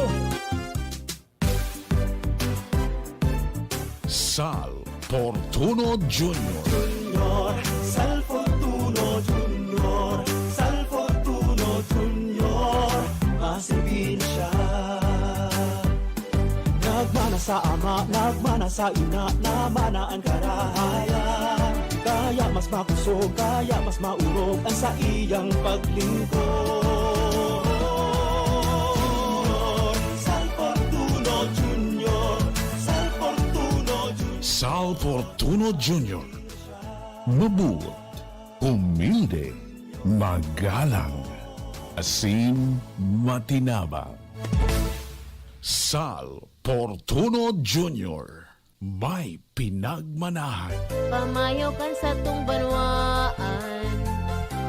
Sal Fortuno Junior. Junior, Sal Fortuno Junior, Sal Fortuno Junior, masibil siya. Nagmana sa ama, nagmana sa ina, namana an karahayan. Kaya mas makusog, kaya mas maurog ang saiyang paglingkod. Sal Fortuno Junior, Sal Fortuno Junior. Sal Fortuno Junior. Mabuot, humilde, magalang, asin matinabang. Sal Fortuno Junior. May pinagmanahan. Pamayo kan satong banwaan,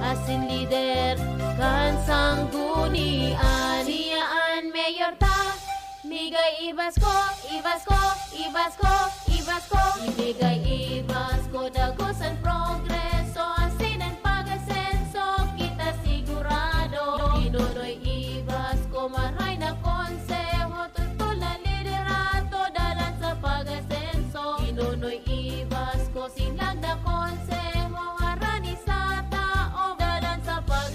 asin lider kan sanggunian. Siya an mayor ta, migay i-Basko, i-Basko, i-Basko, i-Basko. Ibigay i-Basko, dagos an progreso, asin an pag-asenso, kita sigurado. Tinunoy i-Basko, maray na konseho, totol na liderato, dalan sa pag-asenso. Tinunoy i-Basko, sinlag na konseho, harani sa tao, dalan sa pag-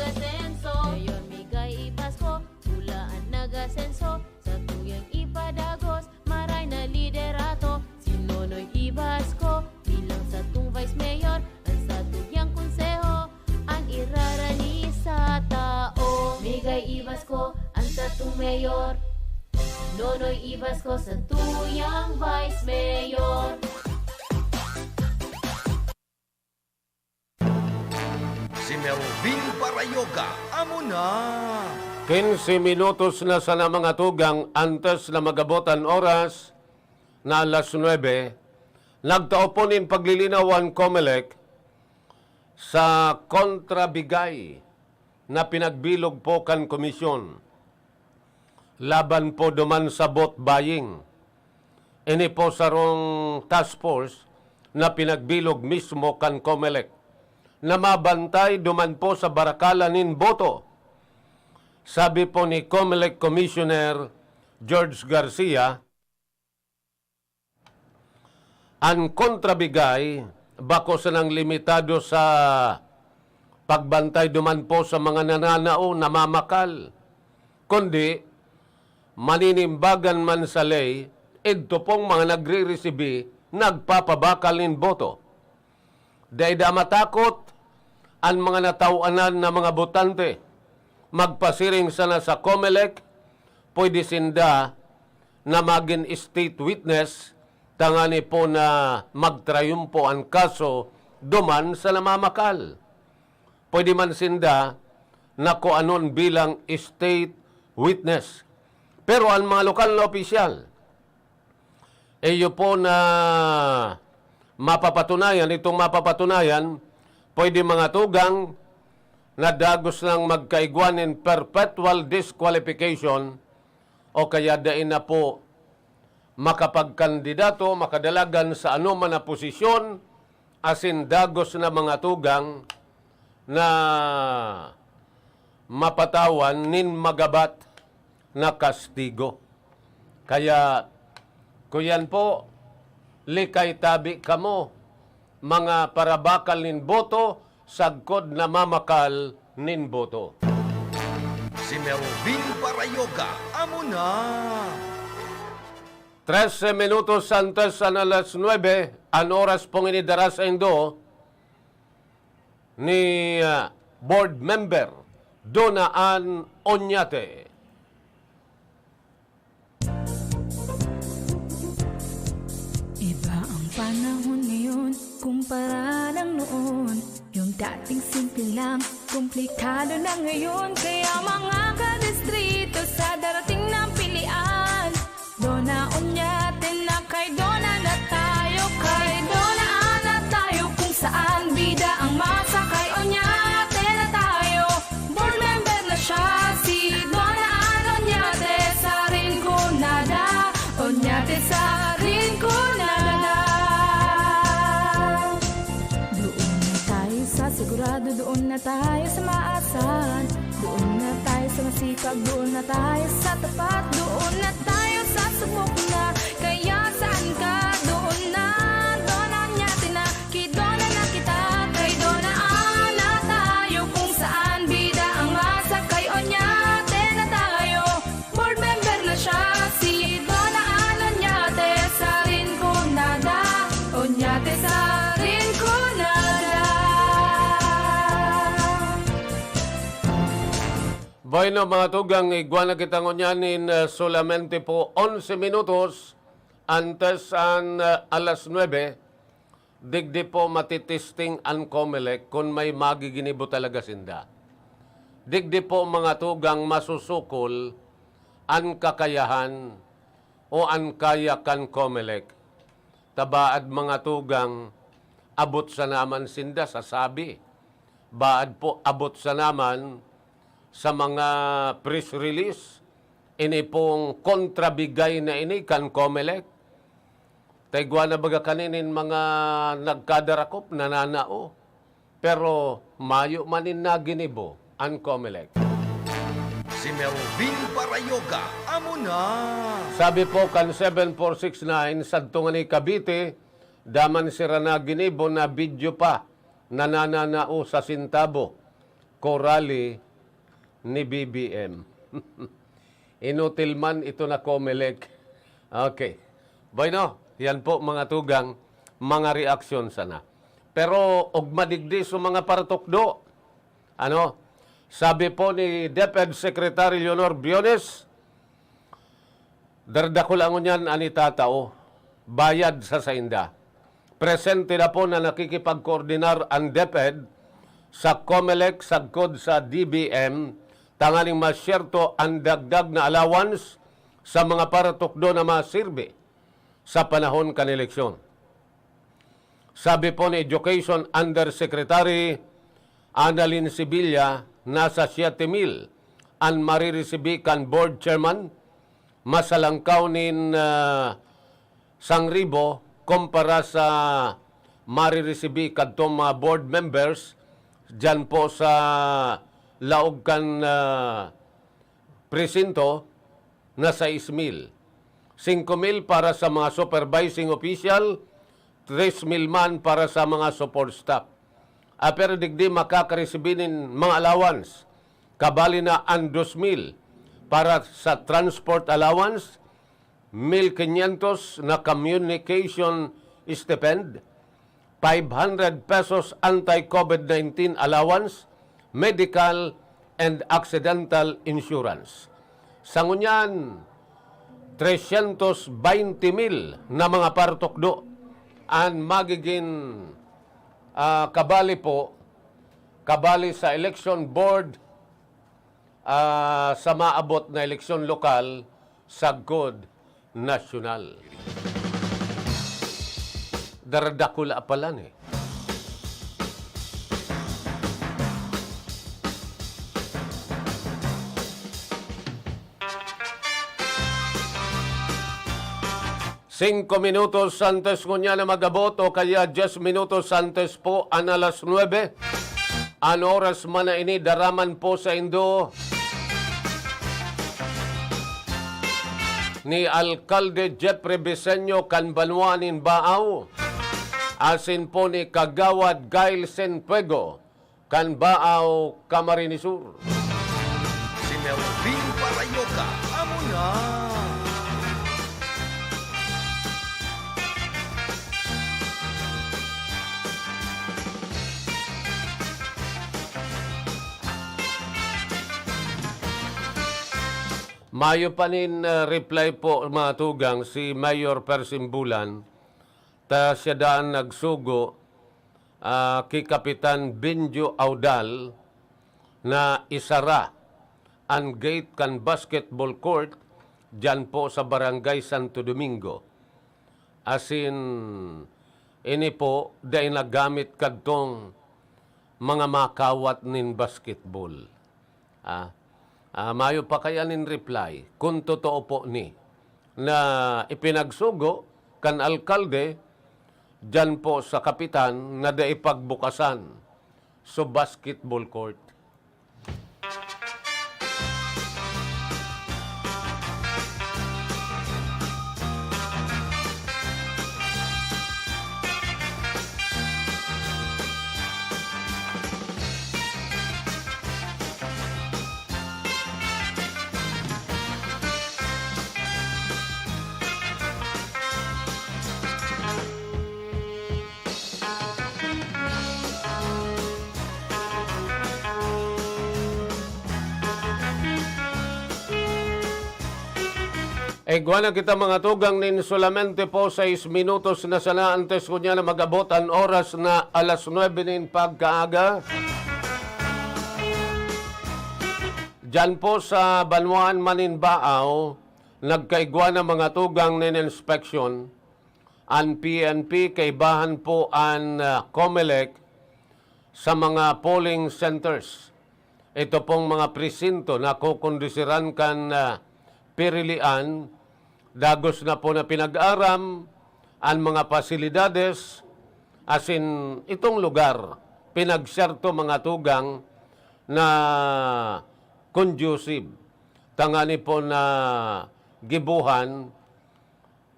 Mayor Nonoy Ibasco sa tuyang Vice Mayor. Si Melvin Parayoga, amo na. Quince minutos na sana, mga tugang, antes na magabot an oras na alas nuebe, nagtao po nin paglilinaw an Comelec sa kontrabigay na pinagbilog po kan komisyon laban po duman sa vote buying. Ini po sarong task force na pinagbilog mismo kan Comelec na mabantay duman po sa barakalan nin boto. Sabi po ni Comelec Commissioner George Garcia, an kontrabigay bako sanang limitado sa pagbantay duman po sa mga nananao, namamakal, kundi maninimbagan man sa ley, idto pong mga nagririsibi, nagpapabakal nin boto. Dai da matakot an mga natawanan na mga botante. Magpasiring sana sa Comelec, pwede sinda na magin state witness tangani po na magtrayumpo an kaso duman sa namamakal. Pwede man sinda na kuanon bilang state witness. Pero an mga lokal na opisyal, iyo po na mapapatunayan, itong mapapatunayan, pwede, mga tugang, na dagos nang magkaigwa nin perpetual disqualification o kaya dai na po makapagkandidato, makadalagan sa anoman na posisyon, asin dagos na, mga tugang, na mapatawan nin magabat na kastigo. Kaya, kuyan po, likay tabi kamo, mga parabakal nin boto, sagkod na mamakal nin boto. Si Melvin Parayoga, amo na. Trese minutos antes an alas nuebe, an oras pong inidara saindo ni, ah, Board Member Dona Ann Oñate. Iba ang panahon ngayon kumpara ng noon. Yung dating simple lang, komplikado na ngayon. Kaya mga kadistrito, sa darating na pilian, Dona Oñate na, kay Dona na tayo, kay Dona Ann na tayo. Kung saan bida ang masakay, Oñate na tayo. Board member na siya, si Dona Ann Oñate, sa Rinconada. Oñate, sa Rinconada. Doon na tayo sa sigurado, doon na tayo sa maasan. Doon na tayo sa masipag, doon na tayo sa tapat. Doon na tayo sa subok na, kaya saan ka? Doon na, Dona Oñate na, kay Dona na kita, kay Dona Ann na tayo. Kung saan bida ang masakay, Oñate na tayo. Board member na siya, si Dona Ann Oñate, sa Rinconada. Oñate, sa Rinconada. Bueno, mga tugang, igwa na kita ngunyan in, ah, solamente po onse minutos antes an, ah, alas nuebe. Digdi po matitesting an Comelec kun may magiginibo talaga sinda. Digdi po, mga tugang, masusukol an kakayahan o an kaya kan Comelec. Ta baad, mga tugang, abot sana man sinda sa sabi. Baad po, abot sana man sa mga press release. Ini pong kontrabigay na ini kan Comelec. Ta igwa na baga kani nin mga nagkadarakop, nananao. Pero mayo man nin naginibo an Comelec. Si Melvin Parayoga, amo na. Sabi po kan seven four six nine, sadto ngani Cavite, daman sira naginibo na video pa na nananao sa sintabo ko rally ni B B M. Inutil man ito na Comelec. Okay. Bueno, yan po, mga tugang, mga reaksyon sana. Pero ugma digdi sa mga paratukdo. Ano? Sabi po ni DepEd Secretary Leonor Briones, Dardakula ngunyan an itatao, bayad sa sainda. Presente na po na nakikipagkoordinar an DepEd sa Comelec sagkod sa DBM tanganing masyerto an dagdag na allowance sa mga paratukdo na masirbi sa panahon kan eleksyon. Sabi po ni Education Undersecretary Annalyn Sevilla, nasa siyete mil an mariresibi kan board chairman, masalangkaw nin, ah, sangribo kumpara sa mariresibi kadtong mga board members diyan po sa laog kan, ah, presinto na sais mil. Singko mil para sa mga supervising official, tres mil man para sa mga support staff. Ah, pero digdi makakaresibi nin mga allowance. Kabali na an dos mil para sa transport allowance, mil quinientos na communication stipend, five hundred pesos anti-COVID nineteen allowance, medical, and accidental insurance. Sa ngunyan, tresyentos baynte mil na mga paratukdo an magigin, ah, kabali po, kabali sa election board, ah, sa maabot na eleksyon lokal sagkod nasyonal. Daradakula pala ni. Singko minutos antes ngunyan na mag-abot o kaya dyes minutos antes po an alas nuebe. An oras man na ini, daraman po saindo ni Alkalde Jeffrey Biseño kan banwa nin Baao, asin po ni Kagawad Gail Senfuego kan Baao, Camarines Sur. Si Melvin Parayoka, amo na. Mayo pa nin, ah, reply po, mga tugang, si Mayor Persimbulan, ta siya daan nagsugo, ah, ki Kapitan Benjo Audal na isara an gate kan basketball court diyan po sa Barangay Santo Domingo. Asin, ini po, dai nagamit kadtong mga makawat nin basketball. Ah, ah, mayo pa kaya nin reply, kun totoo po ni, na ipinagsugo kan alkalde diyan po sa kapitan na dai pagbukasan so basketball court. Igwa na kita, mga tugang, nin solamente po sais minutos na sana antes ko niya na mag-abot an oras na alas nuebe nin pagkaaga. Diyan po sa Banwaan Maninbaaw, nagkaigwa na, mga tugang, nin inspeksyon an P N P, kaibahan po an, ah, Comelec sa mga polling centers. Ito pong mga presinto na kokondisiran kan, ah, pirilian, dagos na po na pinag-aram an mga pasilidades, asin itong lugar, pinagserto, mga tugang, na conducive, tangani po na gibohan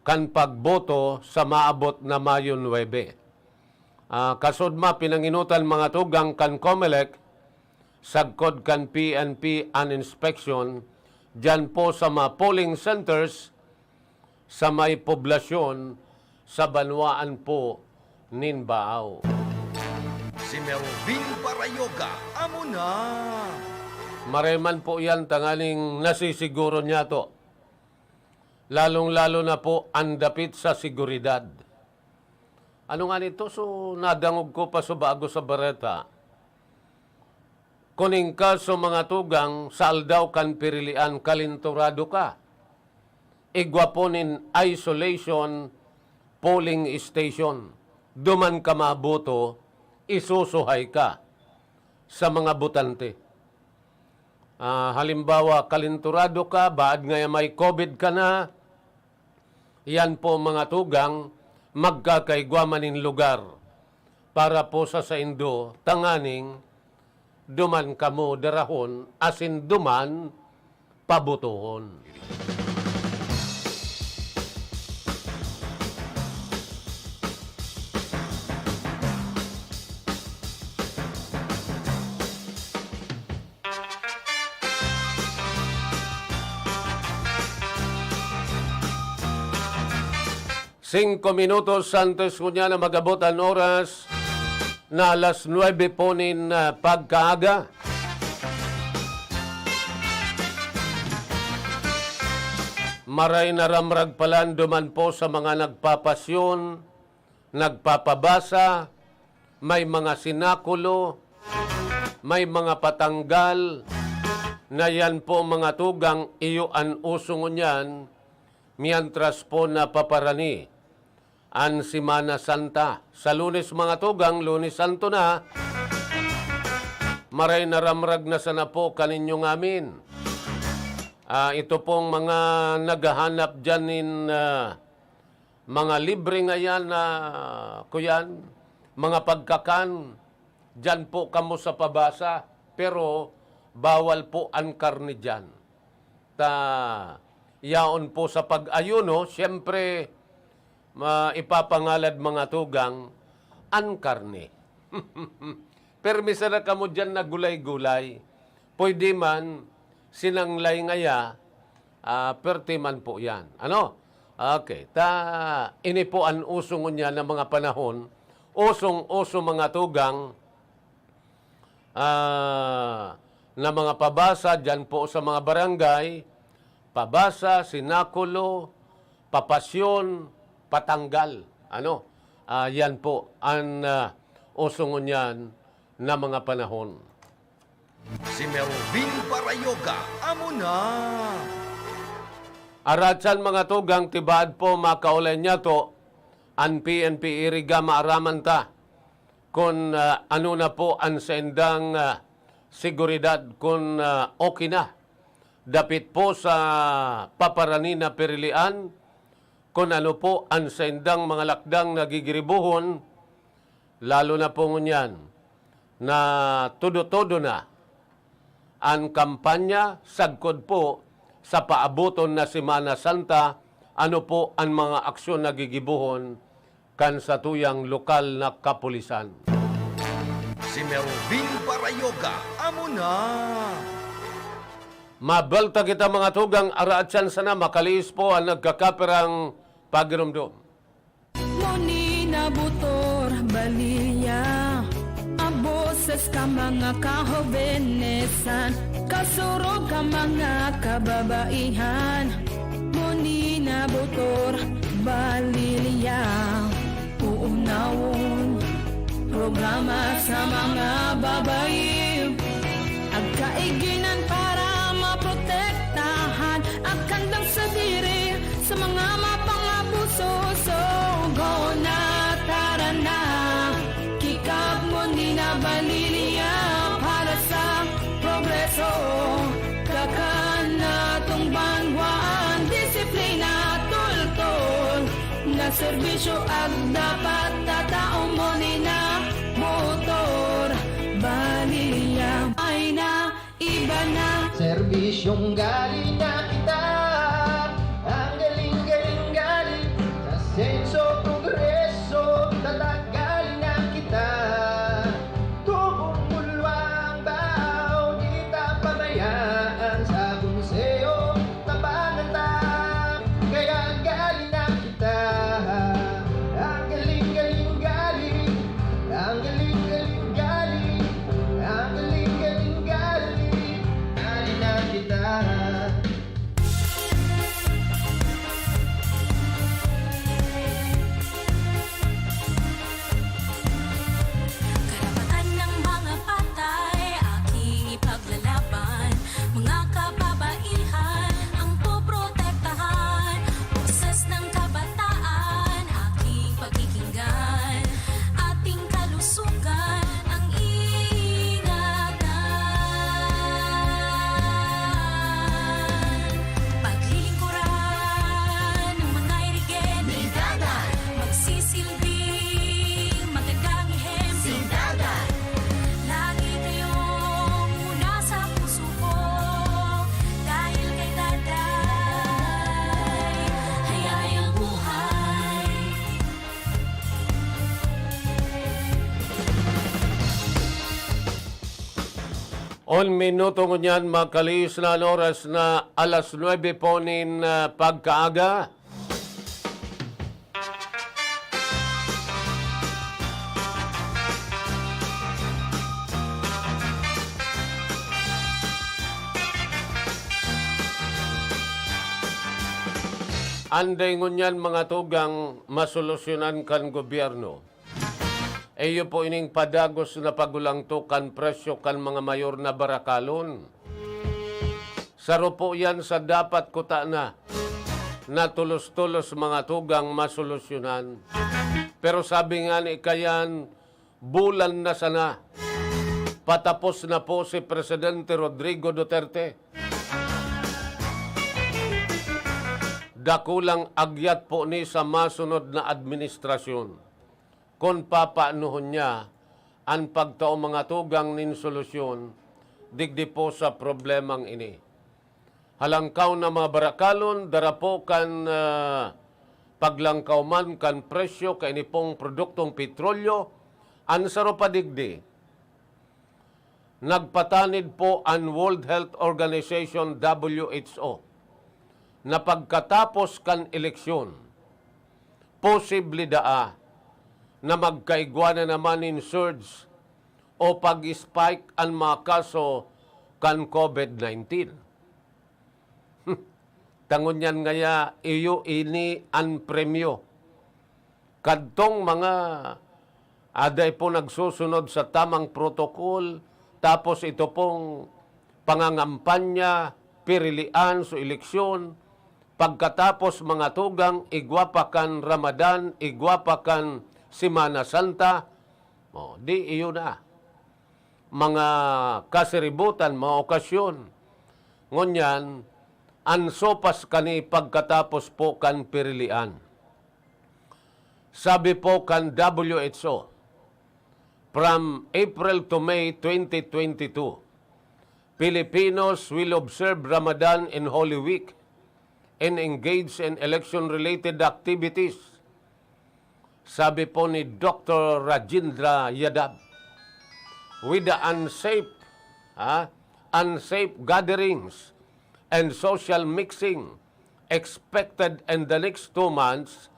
kan pagboto sa maabot na Mayo nuebe. Ah, kasudma, pinanginutan, mga tugang, kan Comelec, sagkod kan P N P an inspection diyan po sa mga polling centers sa may poblasyon sa banwaan po nin Baao. Si Melvin Parayoga, amo na. Maray man po yan, tanganing nasisiguro niyato. Lalong-lalo na po an dapit sa seguridad. Ano nga nito? So, nadangog ko pa sa bago sa bareta. Kuning kaso, mga tugang, sa aldaw kan pirilian, kalinturado ka. Igwa po nin isolation polling station. Duman ka maboto, isusuhay ka sa mga botante. Ah, halimbawa, kalinturado ka, baad ngaya may covid ka na, yan po, mga tugang, magkakaigwa man nin lugar para po sa saindo, tanganing duman kamo darahon asin duman pabotohon. Singko minutos antes ngunyan na mag-abot an oras na alas nuebe po nin, ah, pagkaaga. Maray na ramrag palan duman po sa mga nagpapasyon, nagpapabasa, may mga sinakulo, may mga patanggal, na yan po, mga tugang, iyo an uso ngunyan, mientras po napaparani an Semana Santa. Sa Lunes, mga tugang, Lunes Santo na, maray na ramrag na sana po kaninyo ngamin. Ah, ito pong mga naghahanap dyan nin, ah, mga libre ngayan na, kuyan, mga pagkakan, dyan po kamo sa pabasa, pero bawal po an karne dyan. Ta, yaon po sa pag-ayuno, siyempre, ma-, ipapangalad, mga tugang, an karne. Permi sana kamo diyan na gulay-gulay. Pwede man, sinanglay ngaya, ah, perte man po yan. Ano? Okay. Ta, ini po an uso ngunyan na mga panahon. Usong-uso, mga tugang, ah, na mga pabasa diyan po sa mga barangay, pabasa, sinakulo, papasyon, patanggal. Ano? Ah, yan po an, ah, uso ngunyan na mga panahon. Si Melvin Parayoga, amo na. Aratsan, mga tugang, tibaad po makaulay niya to, an P N P iriga maaraman ta kun, ah, ano na po an saindang, ah, seguridad, kun, ah, okay na. Dapit po sa paparani na pirilian, kun ano po an saindang mga lakdang na gigiribohon, lalo na po ngunyan na todo-todo na an kampanya sagkod po sa paaboton na Semana Santa, ano po an mga aksyon na gigibohon kan satuyang lokal na kapulisan. Si Melvin Parayoga, amo na. Mabalta kita, mga tugang, araatsan sana makaliis po an nagkakaperang pagiromdom. Monina Butor Balilla, a boses kan mga kahobenesan, kasurog kan mga kababaihan. Monina Butor Balilla, uunawon, programa sa mga babayi. Agkaiginan para maprotektahan, agkandang sadiri sa mga mapang-abuso. So, go na, tara na, kikap mo ni na Balilla para sa progreso. Kakan na tong banwaan, disiplina, tultol na serbisyo, ag dapat tatao mo ni na motor. Balilla, ay na, iba na. Serbisyong galing na kita, ang galing-galing galing sa senso, progreso, tatak galing na kita. Tubong bulwang bao, di ta pabayaan sa konsehong tabangan ta. Kaya galing na kita, ang galing-galing galing, ang galing-galing galing, ang galing-galing galing, galing na kita. On minuto ngunyan, mga kalihis, na an oras na alas nuebe po nin, ah, pagkaaga. Anday ngunyan, mga tugang, masolusyonan kan gobyerno. Iyo po ining padagos na pagulangto kan presyo kan mga mayor na barakalon. Saro po yan sa dapat kutana na tolos-tolos, mga tugang, masolusyonan. Pero sabi nga ni kayan, bulan na sana. Patapos na po si Presidente Rodrigo Duterte. Dakulang agyat po ni sa masunod na administrasyon kun papaanohon niya an pagtao, mga tugang, nin solusyon digdi po sa problemang ini. Halangkaw na mga barakalon, dara po kan, ah, paglangkaw man kan presyo kaini pong produktong petrolyo, an saro pa digdi, nagpatanid po an World Health Organization, W H O, na pagkatapos kan eleksyon, posible daa na magkaigwa na naman nin surge o pag-spike an mga kaso kan COVID nineteen. Ta ngunyan ngaya, iyo ini an premyo kadtong mga aday po nagsusunod sa tamang protokol, tapos ito pong pangangampanya, pirilian sa eleksyon, pagkatapos, mga tugang, igwa pa kan Ramadan, igwa pa kan Semana Santa, o, di iyo na. Mga kasiributan, mga okasyon. Ngunyan, an sopas kani pagkatapos po kan pirilian. Sabi po kan W H O, from April to May twenty twenty-two, Filipinos will observe Ramadan and Holy Week and engage in election-related activities. Sabi po ni Doctor Rajendra Yadav, with the unsafe, ha, unsafe gatherings and social mixing expected in the next two months,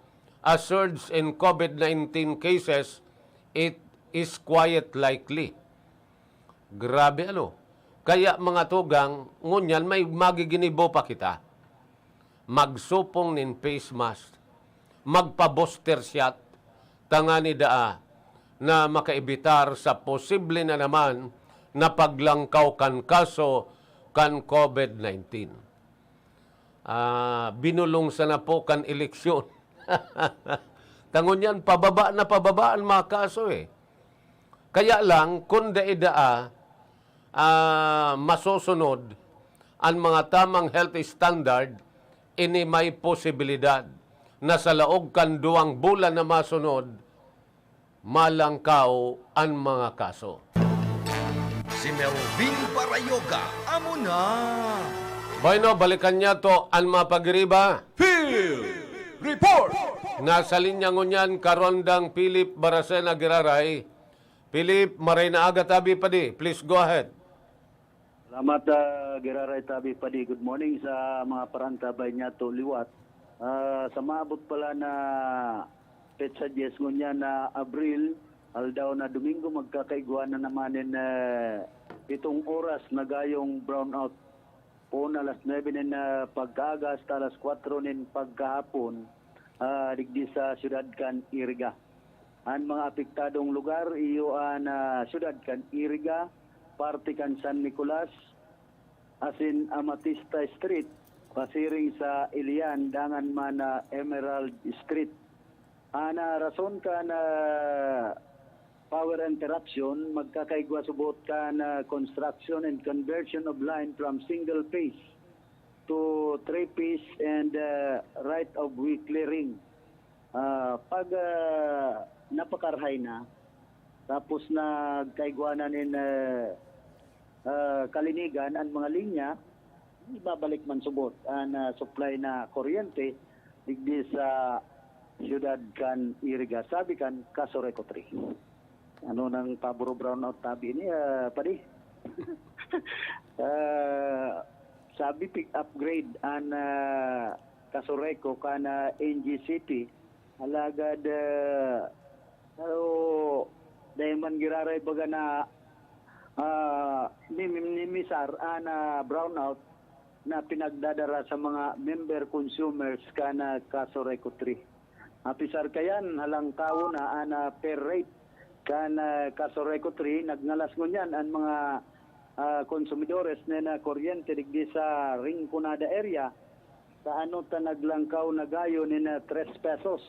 a surge in COVID nineteen cases, it is quite likely. Grabe, ano? Kaya, mga tugang, ngunyan may magiginibo pa kita. Magsupong nin face mask, magpa-booster shot, tangani daa na makaibitar sa posible na naman na paglangkaw kan kaso kan COVID nineteen. Ah, binulong sana po kan eleksyon. Ta ngunyan, pababa na pababa an mga kaso, eh. Kaya lang, kun dai daa, ah, masusunod an mga tamang health standard, ini may posibilidad na sa laog kan duwang bulan na masunod, malangkaw an mga kaso. Si Melvin Barayoga, amo na. Bueno, balikan niya to an mga pagiriba. Field Report! Nasa linya ngunyan, Karondang Philip Baracena Giraray. Philip, maray na aga tabi, padi. Please go ahead. Salamat, ah, Giraray tabi, padi. Good morning sa mga parantabay niya to liwat. Ah, sa maabot pala na petsa dyes ngunyan na Abril, aldaw na Domingo, magkakaigwa na naman nin, eh, pitong oras na gayong brownout. Poon alas nuebe nin, ah, pagkaaga hasta alas kwatro nin pagkahapon, ah, digdi sa siyudad kan Iriga. An mga apektadong lugar, iyo an, ah, siyudad kan Iriga, parte kan San Nicolas, asin Amatista Street, pasiring sa Ilian, dangan man na Emerald Street. An, ah, rason kan, ah, power interruption, magkakaigwa subot kan, ah, construction and conversion of line from single phase to three phase and, ah, right of way clearing. Ah, pag, ah, napakarhay na, tapos nagkaigwa na nin, ah, ah, kalinigan an mga linya, ibabalik man subot an, ah, supply na kuryente digdi sa siyudad kan Iriga, sabi kan Casureco three. Ano nang pabor o brownout tabi ini, ah, padi? Ah, sabi, pig-upgrade an, ah, Casureco kan, ah, N G C P. Alagad, ah, pero dai man giraray baga na, ah, miniminisar an, ah, brownout na pinagdadara sa mga member consumers kan, ah, Casureco three. Apisar kayan, halangkawon na an, ah, fare rate kan, ah, Casureco three. Nagngalas ngunyan an mga, ah, konsumidores nin, ah, kuryente digdi sa Rinconada area. Sa ano ta naglangkaw na gayo nin, ah, tres pesos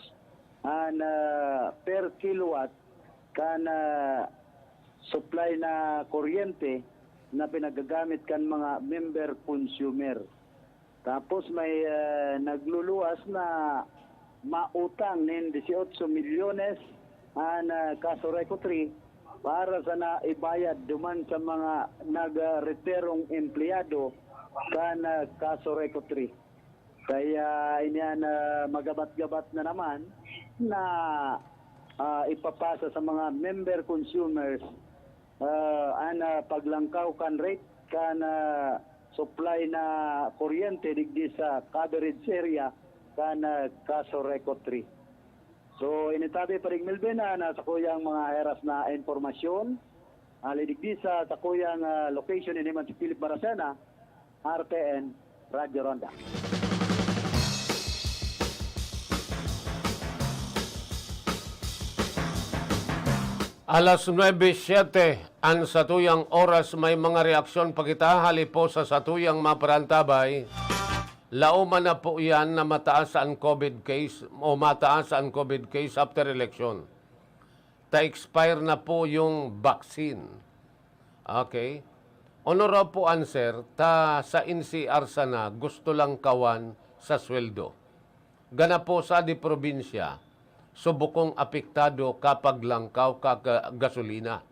an, ah, per kilowatt kan, ah, supply na kuryente na pinagagamit kan mga member consumer. Tapos may, ah, nagluluwas na mautang nin dieciocho milyones an, ah, Casureco three para sana ibayad duman sa mga nagretirong empleyado kan, ah, Casureco three. Kaya iniyan, ah, magabat-gabat na naman na, ah, ipapasa sa mga member consumers, ah, an, ah, paglangkaw kan rate kan, ah, supply na kuryente digdi sa coverage area kan, ah, Casureco three. So, initabi, Paring Melvin, na nasa kuyang mga heras na impormasyon. Ali digdi sa, sa kuyang, ah, location, ini man si Philip Baracena, R T N, Radyo Ronda. Alas nuebe siete an satuyang oras, may mga reaksyon pa kita hali po sa satuyang mga parantabay. Laoman na po iyan na mataas an COVID case o mataas an COVID case after election. Ta expire na po yung vaccine. Okay. Ano raw po answer? Ta sa N C R sana gusto lang kawan sa sweldo. Gana po sa di probinsya, subukong apektado kapag langkaw ka ga-, gasolina.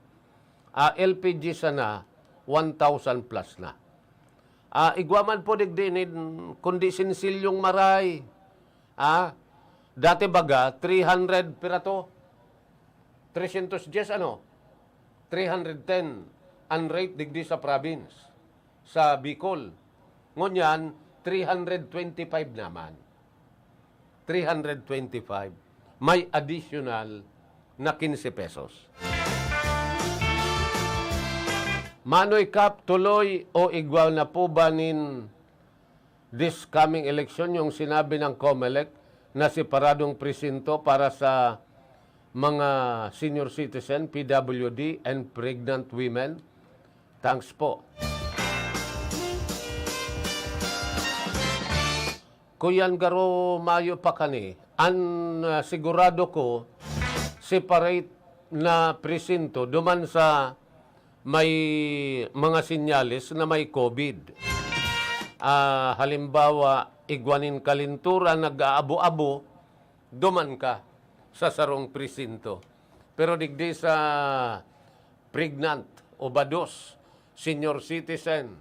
Ah, L P G sana, one thousand plus na. Ah, igwa man po digdi nin, kundi sinsilyong maray. Ah, dati baga, three hundred pira to? Tresyentos dyes, ano? Three hundred ten an rate digdi sa province, sa Bicol. Ngunyan, three hundred twenty-five naman. Three hundred twenty-five. May additional na quince pesos. Manoy Kap, tuloy o igwa na po ba nin this coming election yung sinabi ng Comelec na separadong presinto para sa mga senior citizen, P W D, and pregnant women? Thanks po. Kuyan garo mayo pa kani. An, ah, sigurado ko, separate na presinto duman sa may mga sinyales na may COVID. Ah, halimbawa, igwa nin kalinturan, nag-aabo-abo, duman ka sa sarong presinto. Pero digdi sa pregnant o bados, senior citizen,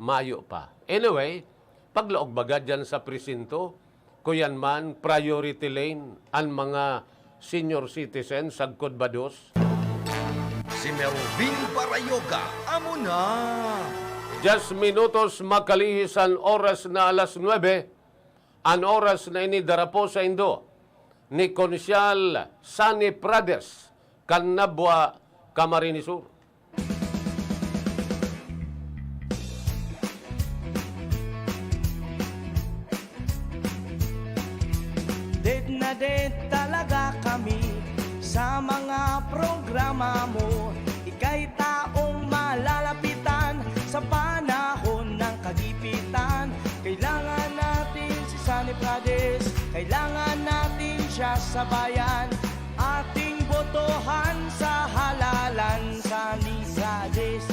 mayo pa. Anyway, paglaog baga dyan sa presinto, kuyan man, priority lane an mga senior citizen sagkod bados. Si Melvin Barayoga, amo na. Diyes minutos makalihis an oras na alas nuebe, an oras na ini dara po saindo ni Konsyal Sani Prades kan Nabua, Camarines Sur. Dead na dead talaga kami sa mga programa mo. Ika'y taong malalapitan sa panahon ng kagipitan. Kailangan natin si Sani Prades, kailangan natin siya sa bayan. Ating botohan sa halalan, Sani Prades,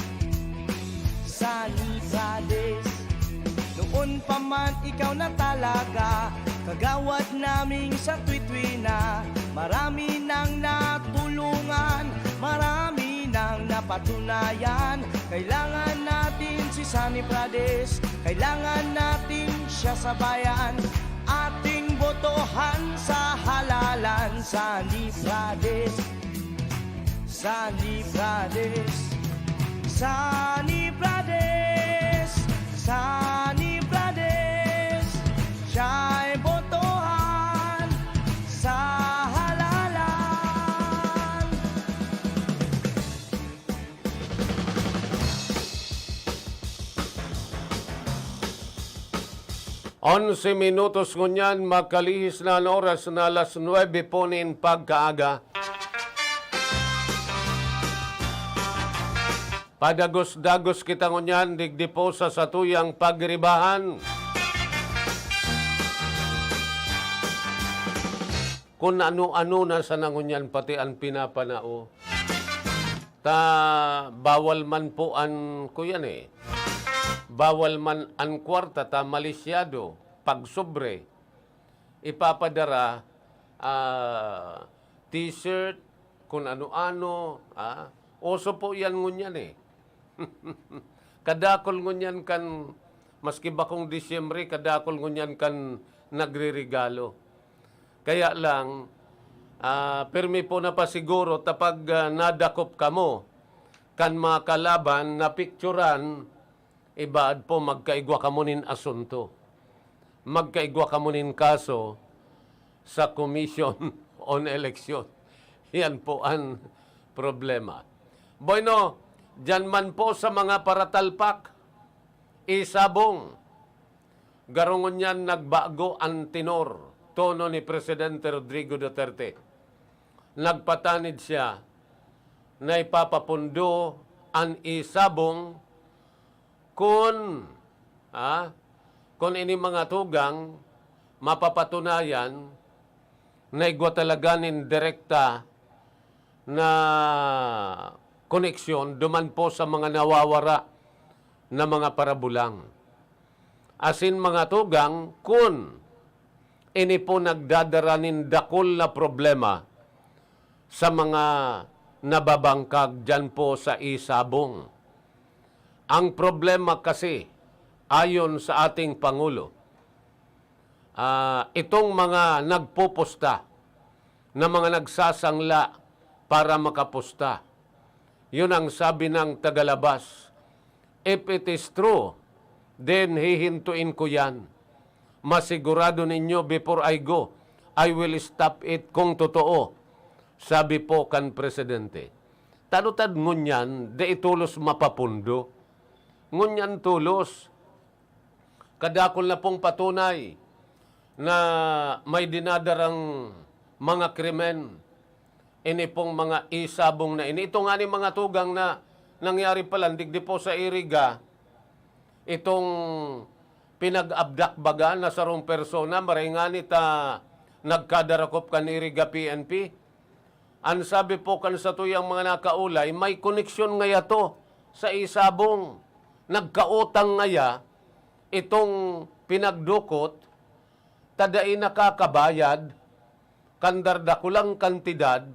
Sani Prades. Noon pa man ikaw na talaga, kagawad naming sa Twitwi na. Marami nang natulungan, marami nang napatunayan. Kailangan natin si Sani Prades, kailangan natin siya sa bayan. Ating botohan sa halalan, Sani Prades, Sani Prades, Sani Prades. Tani Brades, siya'y botohan sa halalan. Onse minutos ngunyan, makalihis na an oras na alas nuebe po nin pagkaaga. Padagos-dagos kita ngunyan digdi po sa satuyang pagribahan. Kun ano-ano na sana ngunyan pati an pinapanao. Ta bawal man po an, kuyan eh, bawal man an kwarta ta malisyado, pagsobre, ipapadara, ah, t-shirt, kun ano-ano, ah, uso po yan ngunyan eh. Kadakul ngunyan kan, maski bakong Disyembre, kadakul ngunyan kan nagreregalo. Kaya lang, ah, pirmi po na pasiguro ta pag, ah, nadakop kamo kan mga kalaban na pikturan, ibaad po magkaigwa kamo nin asunto. Magkaigwa kamo nin kaso sa Commission on Election. Yan po an problema. Bueno, diyan man po sa mga paratalpak, isabong. Garo ngunyan nagbago an tenor, tono ni Presidente Rodrigo Duterte. Nagpatanid siya na ipapapundo an isabong kun, ah, kun ini mga tugang mapapatunayan na igwa talaga nin direkta na koneksyon duman po sa mga nawawara na mga parabulang. Asin mga tugang, kun ini po nagdadara nin dakul na problema sa mga nababangkag diyan po sa isabong. Ang problema kasi, ayon sa ating Pangulo, ah, itong mga nagpupusta na mga nagsasangla para makapusta. Yun ang sabi ng tagalabas, "If it is true, then hihintuin ko yan. Masigurado ninyo, before I go, I will stop it kung totoo," sabi po kan presidente. Tanutad ngunyan, dai tolos mapapundo. Ngunyan tolos. Kadakul na pong patunay na may dinadarang mga krimen. Ini pong mga isabong na ini. Ito nga ni mga tugang na nangyari pala, digdi po sa Iriga, itong pinag-abdak baga na sarong persona, maray ngani ta nagkadarakop kan Iriga P N P. An sabi po kan satuyang mga nakaulay, may koneksyon ngaya to sa isabong. Nagkautang ngaya itong pinagdukot, ta dai nakakabayad kan dardakulang kantidad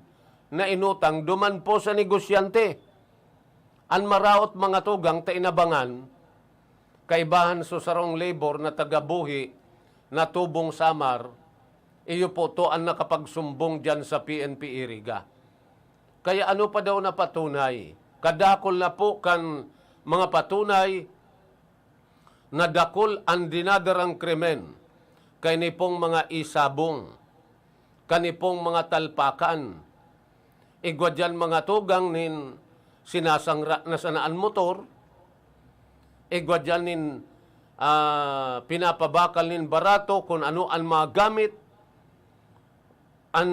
na inutang duman po sa negosyante. An maraot, mga tugang, ta inabangan, kaibahan sa sarong labor na taga-Buhi na tubong Samar, iyo po to an nakapagsumbong diyan sa P N P Iriga. Kaya ano pa daw na patunay? Kadakul na po kan mga patunay na dakul an dinadarang krimen kaini pong mga isabong, kani pong mga talpakan. Igwa diyan mga tugang nin sinasangra na sana an motor, igwa diyan nin, ah, pinapabakal nin barato kun ano an mga gamit, an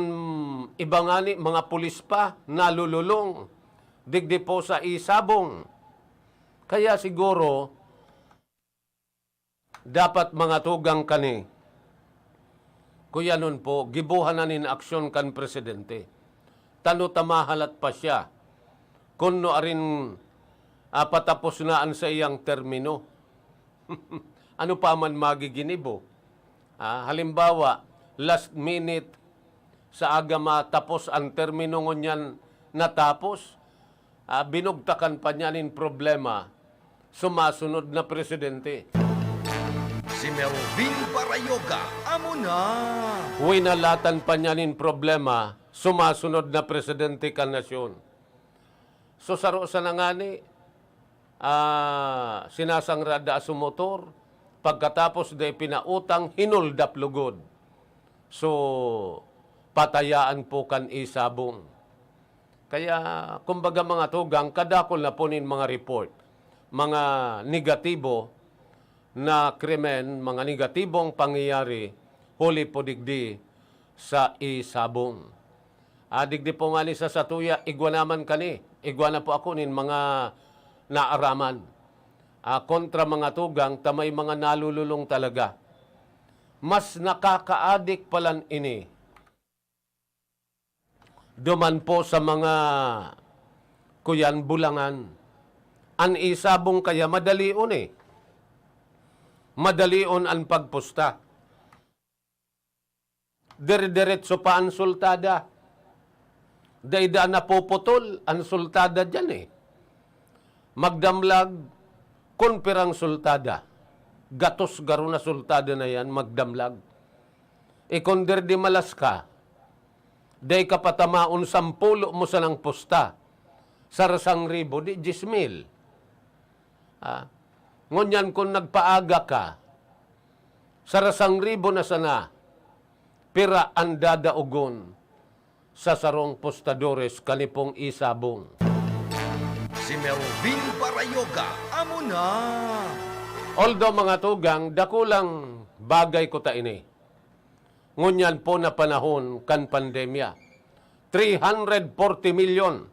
iba ngani mga pulis pa nalululong digdi po sa isabong. Kaya siguro, dapat mga tugang kani, kuyanon po, gibohan na nin aksyon kan presidente. Tano ta mahalat pa siya kun nuarin, ah, patapos na an saiyang termino. Ano pa man magiginibo? Ah, halimbawa, last minute, sa aga matapos an termino ngunyan natapos, ah, binugtakan pa niya nin problema, sumasunod na presidente. Si Melvin Barayoga, amo na. Winalatan pa niya nin problema, sumasunod na presidente kan nasyon. So, saro sana ngani, Ah, sinasangrada sa motor, pagkatapos dai pinautang, hinoldap lugod. So, patayaan po kan isabong. Kaya, kumbaga, mga tugang, kadakol na po nin mga report, mga negatibo na krimen, mga negatibong pangyayari, huli po digdi sa isabong. Ah, digdi po ngani sa satuya, igwa naman kani, igwa na po ako nin mga naaraman. Ah, kontra mga tugang, ta may mga nalululong talaga. Mas nakakaadik palan ini duman po sa mga kuyan, bulangan. An isabong kaya madalion eh. Madalion an pagpusta. Dire-diretso pa an sultada. Dai daa napuputol an sultada diyan eh. Magdamlag, kun pirang sultada. Gatos garo na sultada na yan, magdamlag. Ikon dire di malas ka, dai ka patamaon, sampulo mo sanang pusta. Sarasang ribo, di dyes mil. Ah, ngunyan kun nagpaaga ka, sarasang ribo na sana, pira an dadaogon sa sarong postadores kani pong isabong. Si Melvin Barayoga, amo na. Although, mga tugang, dakulang bagay ko ta ini. Ngunyan po na panahon kan pandemya, three hundred forty milyon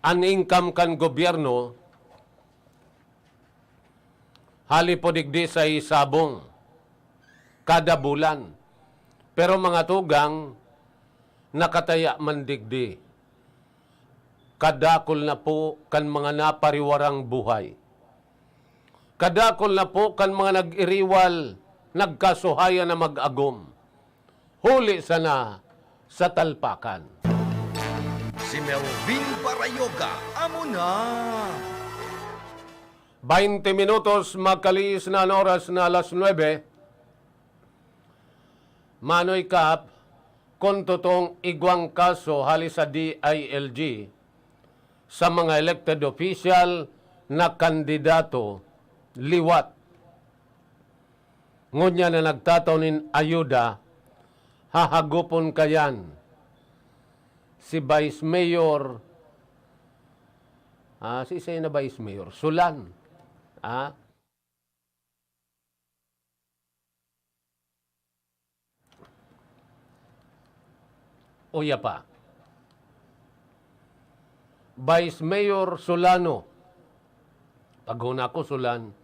an income kan gobyerno, hali po digdi sa isabong kada bulan. Pero mga tugang, nakataya man digdi, kadakol na po kan mga napariwarang buhay. Kadakol na po kan mga nag-iriwal, nagkasuhayan na mag-agom. Huli sana sa talpakan. Si Melvin Barayoga, amo na. Baynte minutos, makalihis na an oras na alas nuebe. Manoy Kap, kun totoong igwang kaso hali sa D I L G sa mga elected official na kandidato liwat, ngunyan na nagtatao nin ayuda, hahagupon kayan si Vice Mayor, ah, si isay na Vice Mayor? Sulan. Ah? Uya pa. Vice Mayor Solano, paghona ko, Sulan,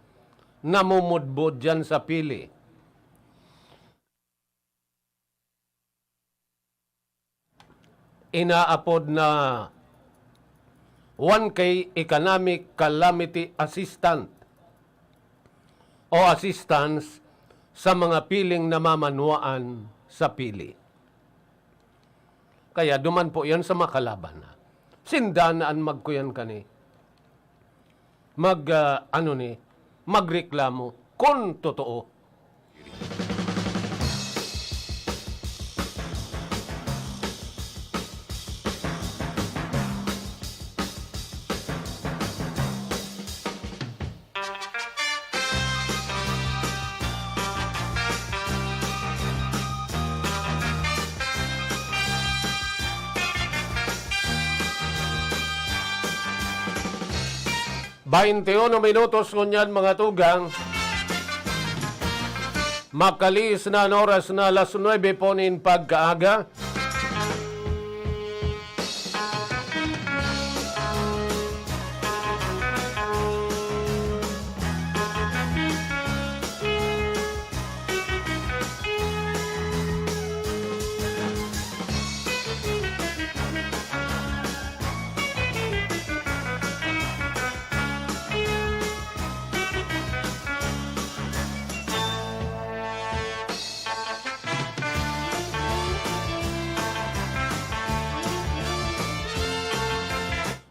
namumudbod diyan sa pili. Inaapod na one K Economic Calamity Assistant o assistance sa mga piling namamanwaan sa pili. Kaya duman po yan sa makalaban na. Sinda na an magkuyan kani. Mag, ah, ano ni, magreklamo kun totoo. Baynte uno minutos ngunyan, mga tugang. Makalihis na an oras na alas nuebe po nin pagkaaga.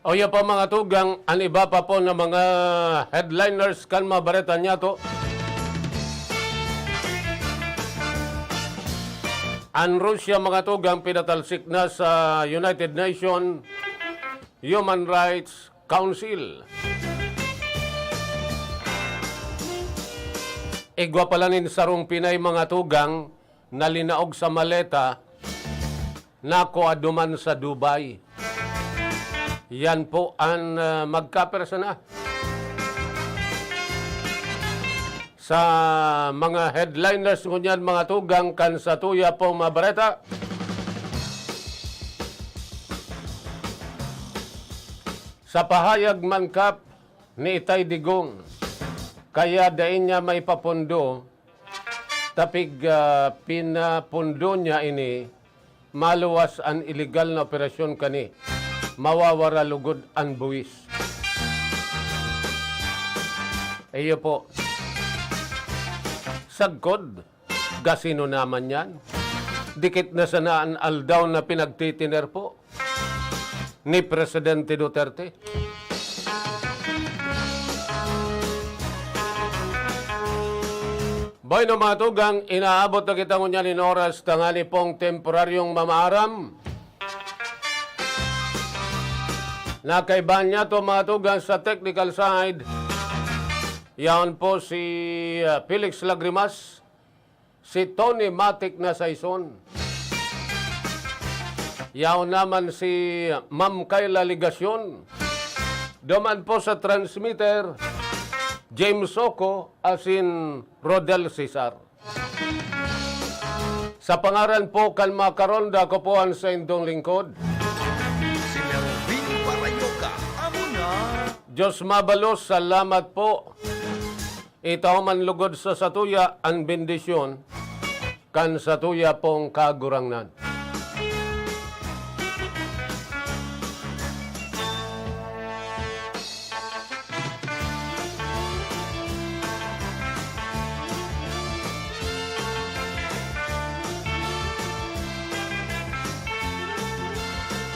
O, yan pa, mga tugang, an iba pa po na mga headliners kan mga bareta niyato. An Russia, mga tugang, pinatalsik na sa United Nations Human Rights Council. Igwa pala nin sarong Pinay, mga tugang, na linaog sa maleta na kua duman sa Dubai. Yan po an, ah, magkapersona. Sa mga headliners ngunyan, mga tugang, kan satuya pong mga bareta. Sa pahayag man kap ni Itay Digong, kaya dai niya maipapundo, tapig, ah, pinapundo niya ini, maluwas an iligal na operasyon kani, mawawara lugod an buwis. Iyo po. Sagkod, gasino naman yan? Dikit na sana an aldaw na pinagtitiner po ni Presidente Duterte. Bueno, mga tugang, inaabot na kita ngunyan nin oras tangani pong temporaryong mamaaram. Nakaibahan niya to, mga tugang, sa technical side. Yaon po si, ah, Felix Lagrimas, si Tony Matic na Saison. Yaon naman si Ma'am Kayla Legacion. Duman po sa transmitter, James Soco asin Rodel Cesar. Sa pangaran po kan mga karonda, ako po an saindong lingkod, si Melvin Parayoka. Amo na. Diyos mabalos, salamat po. Itao man lugod sa satuya an bendisyon kan satuya pong Kagurangnan.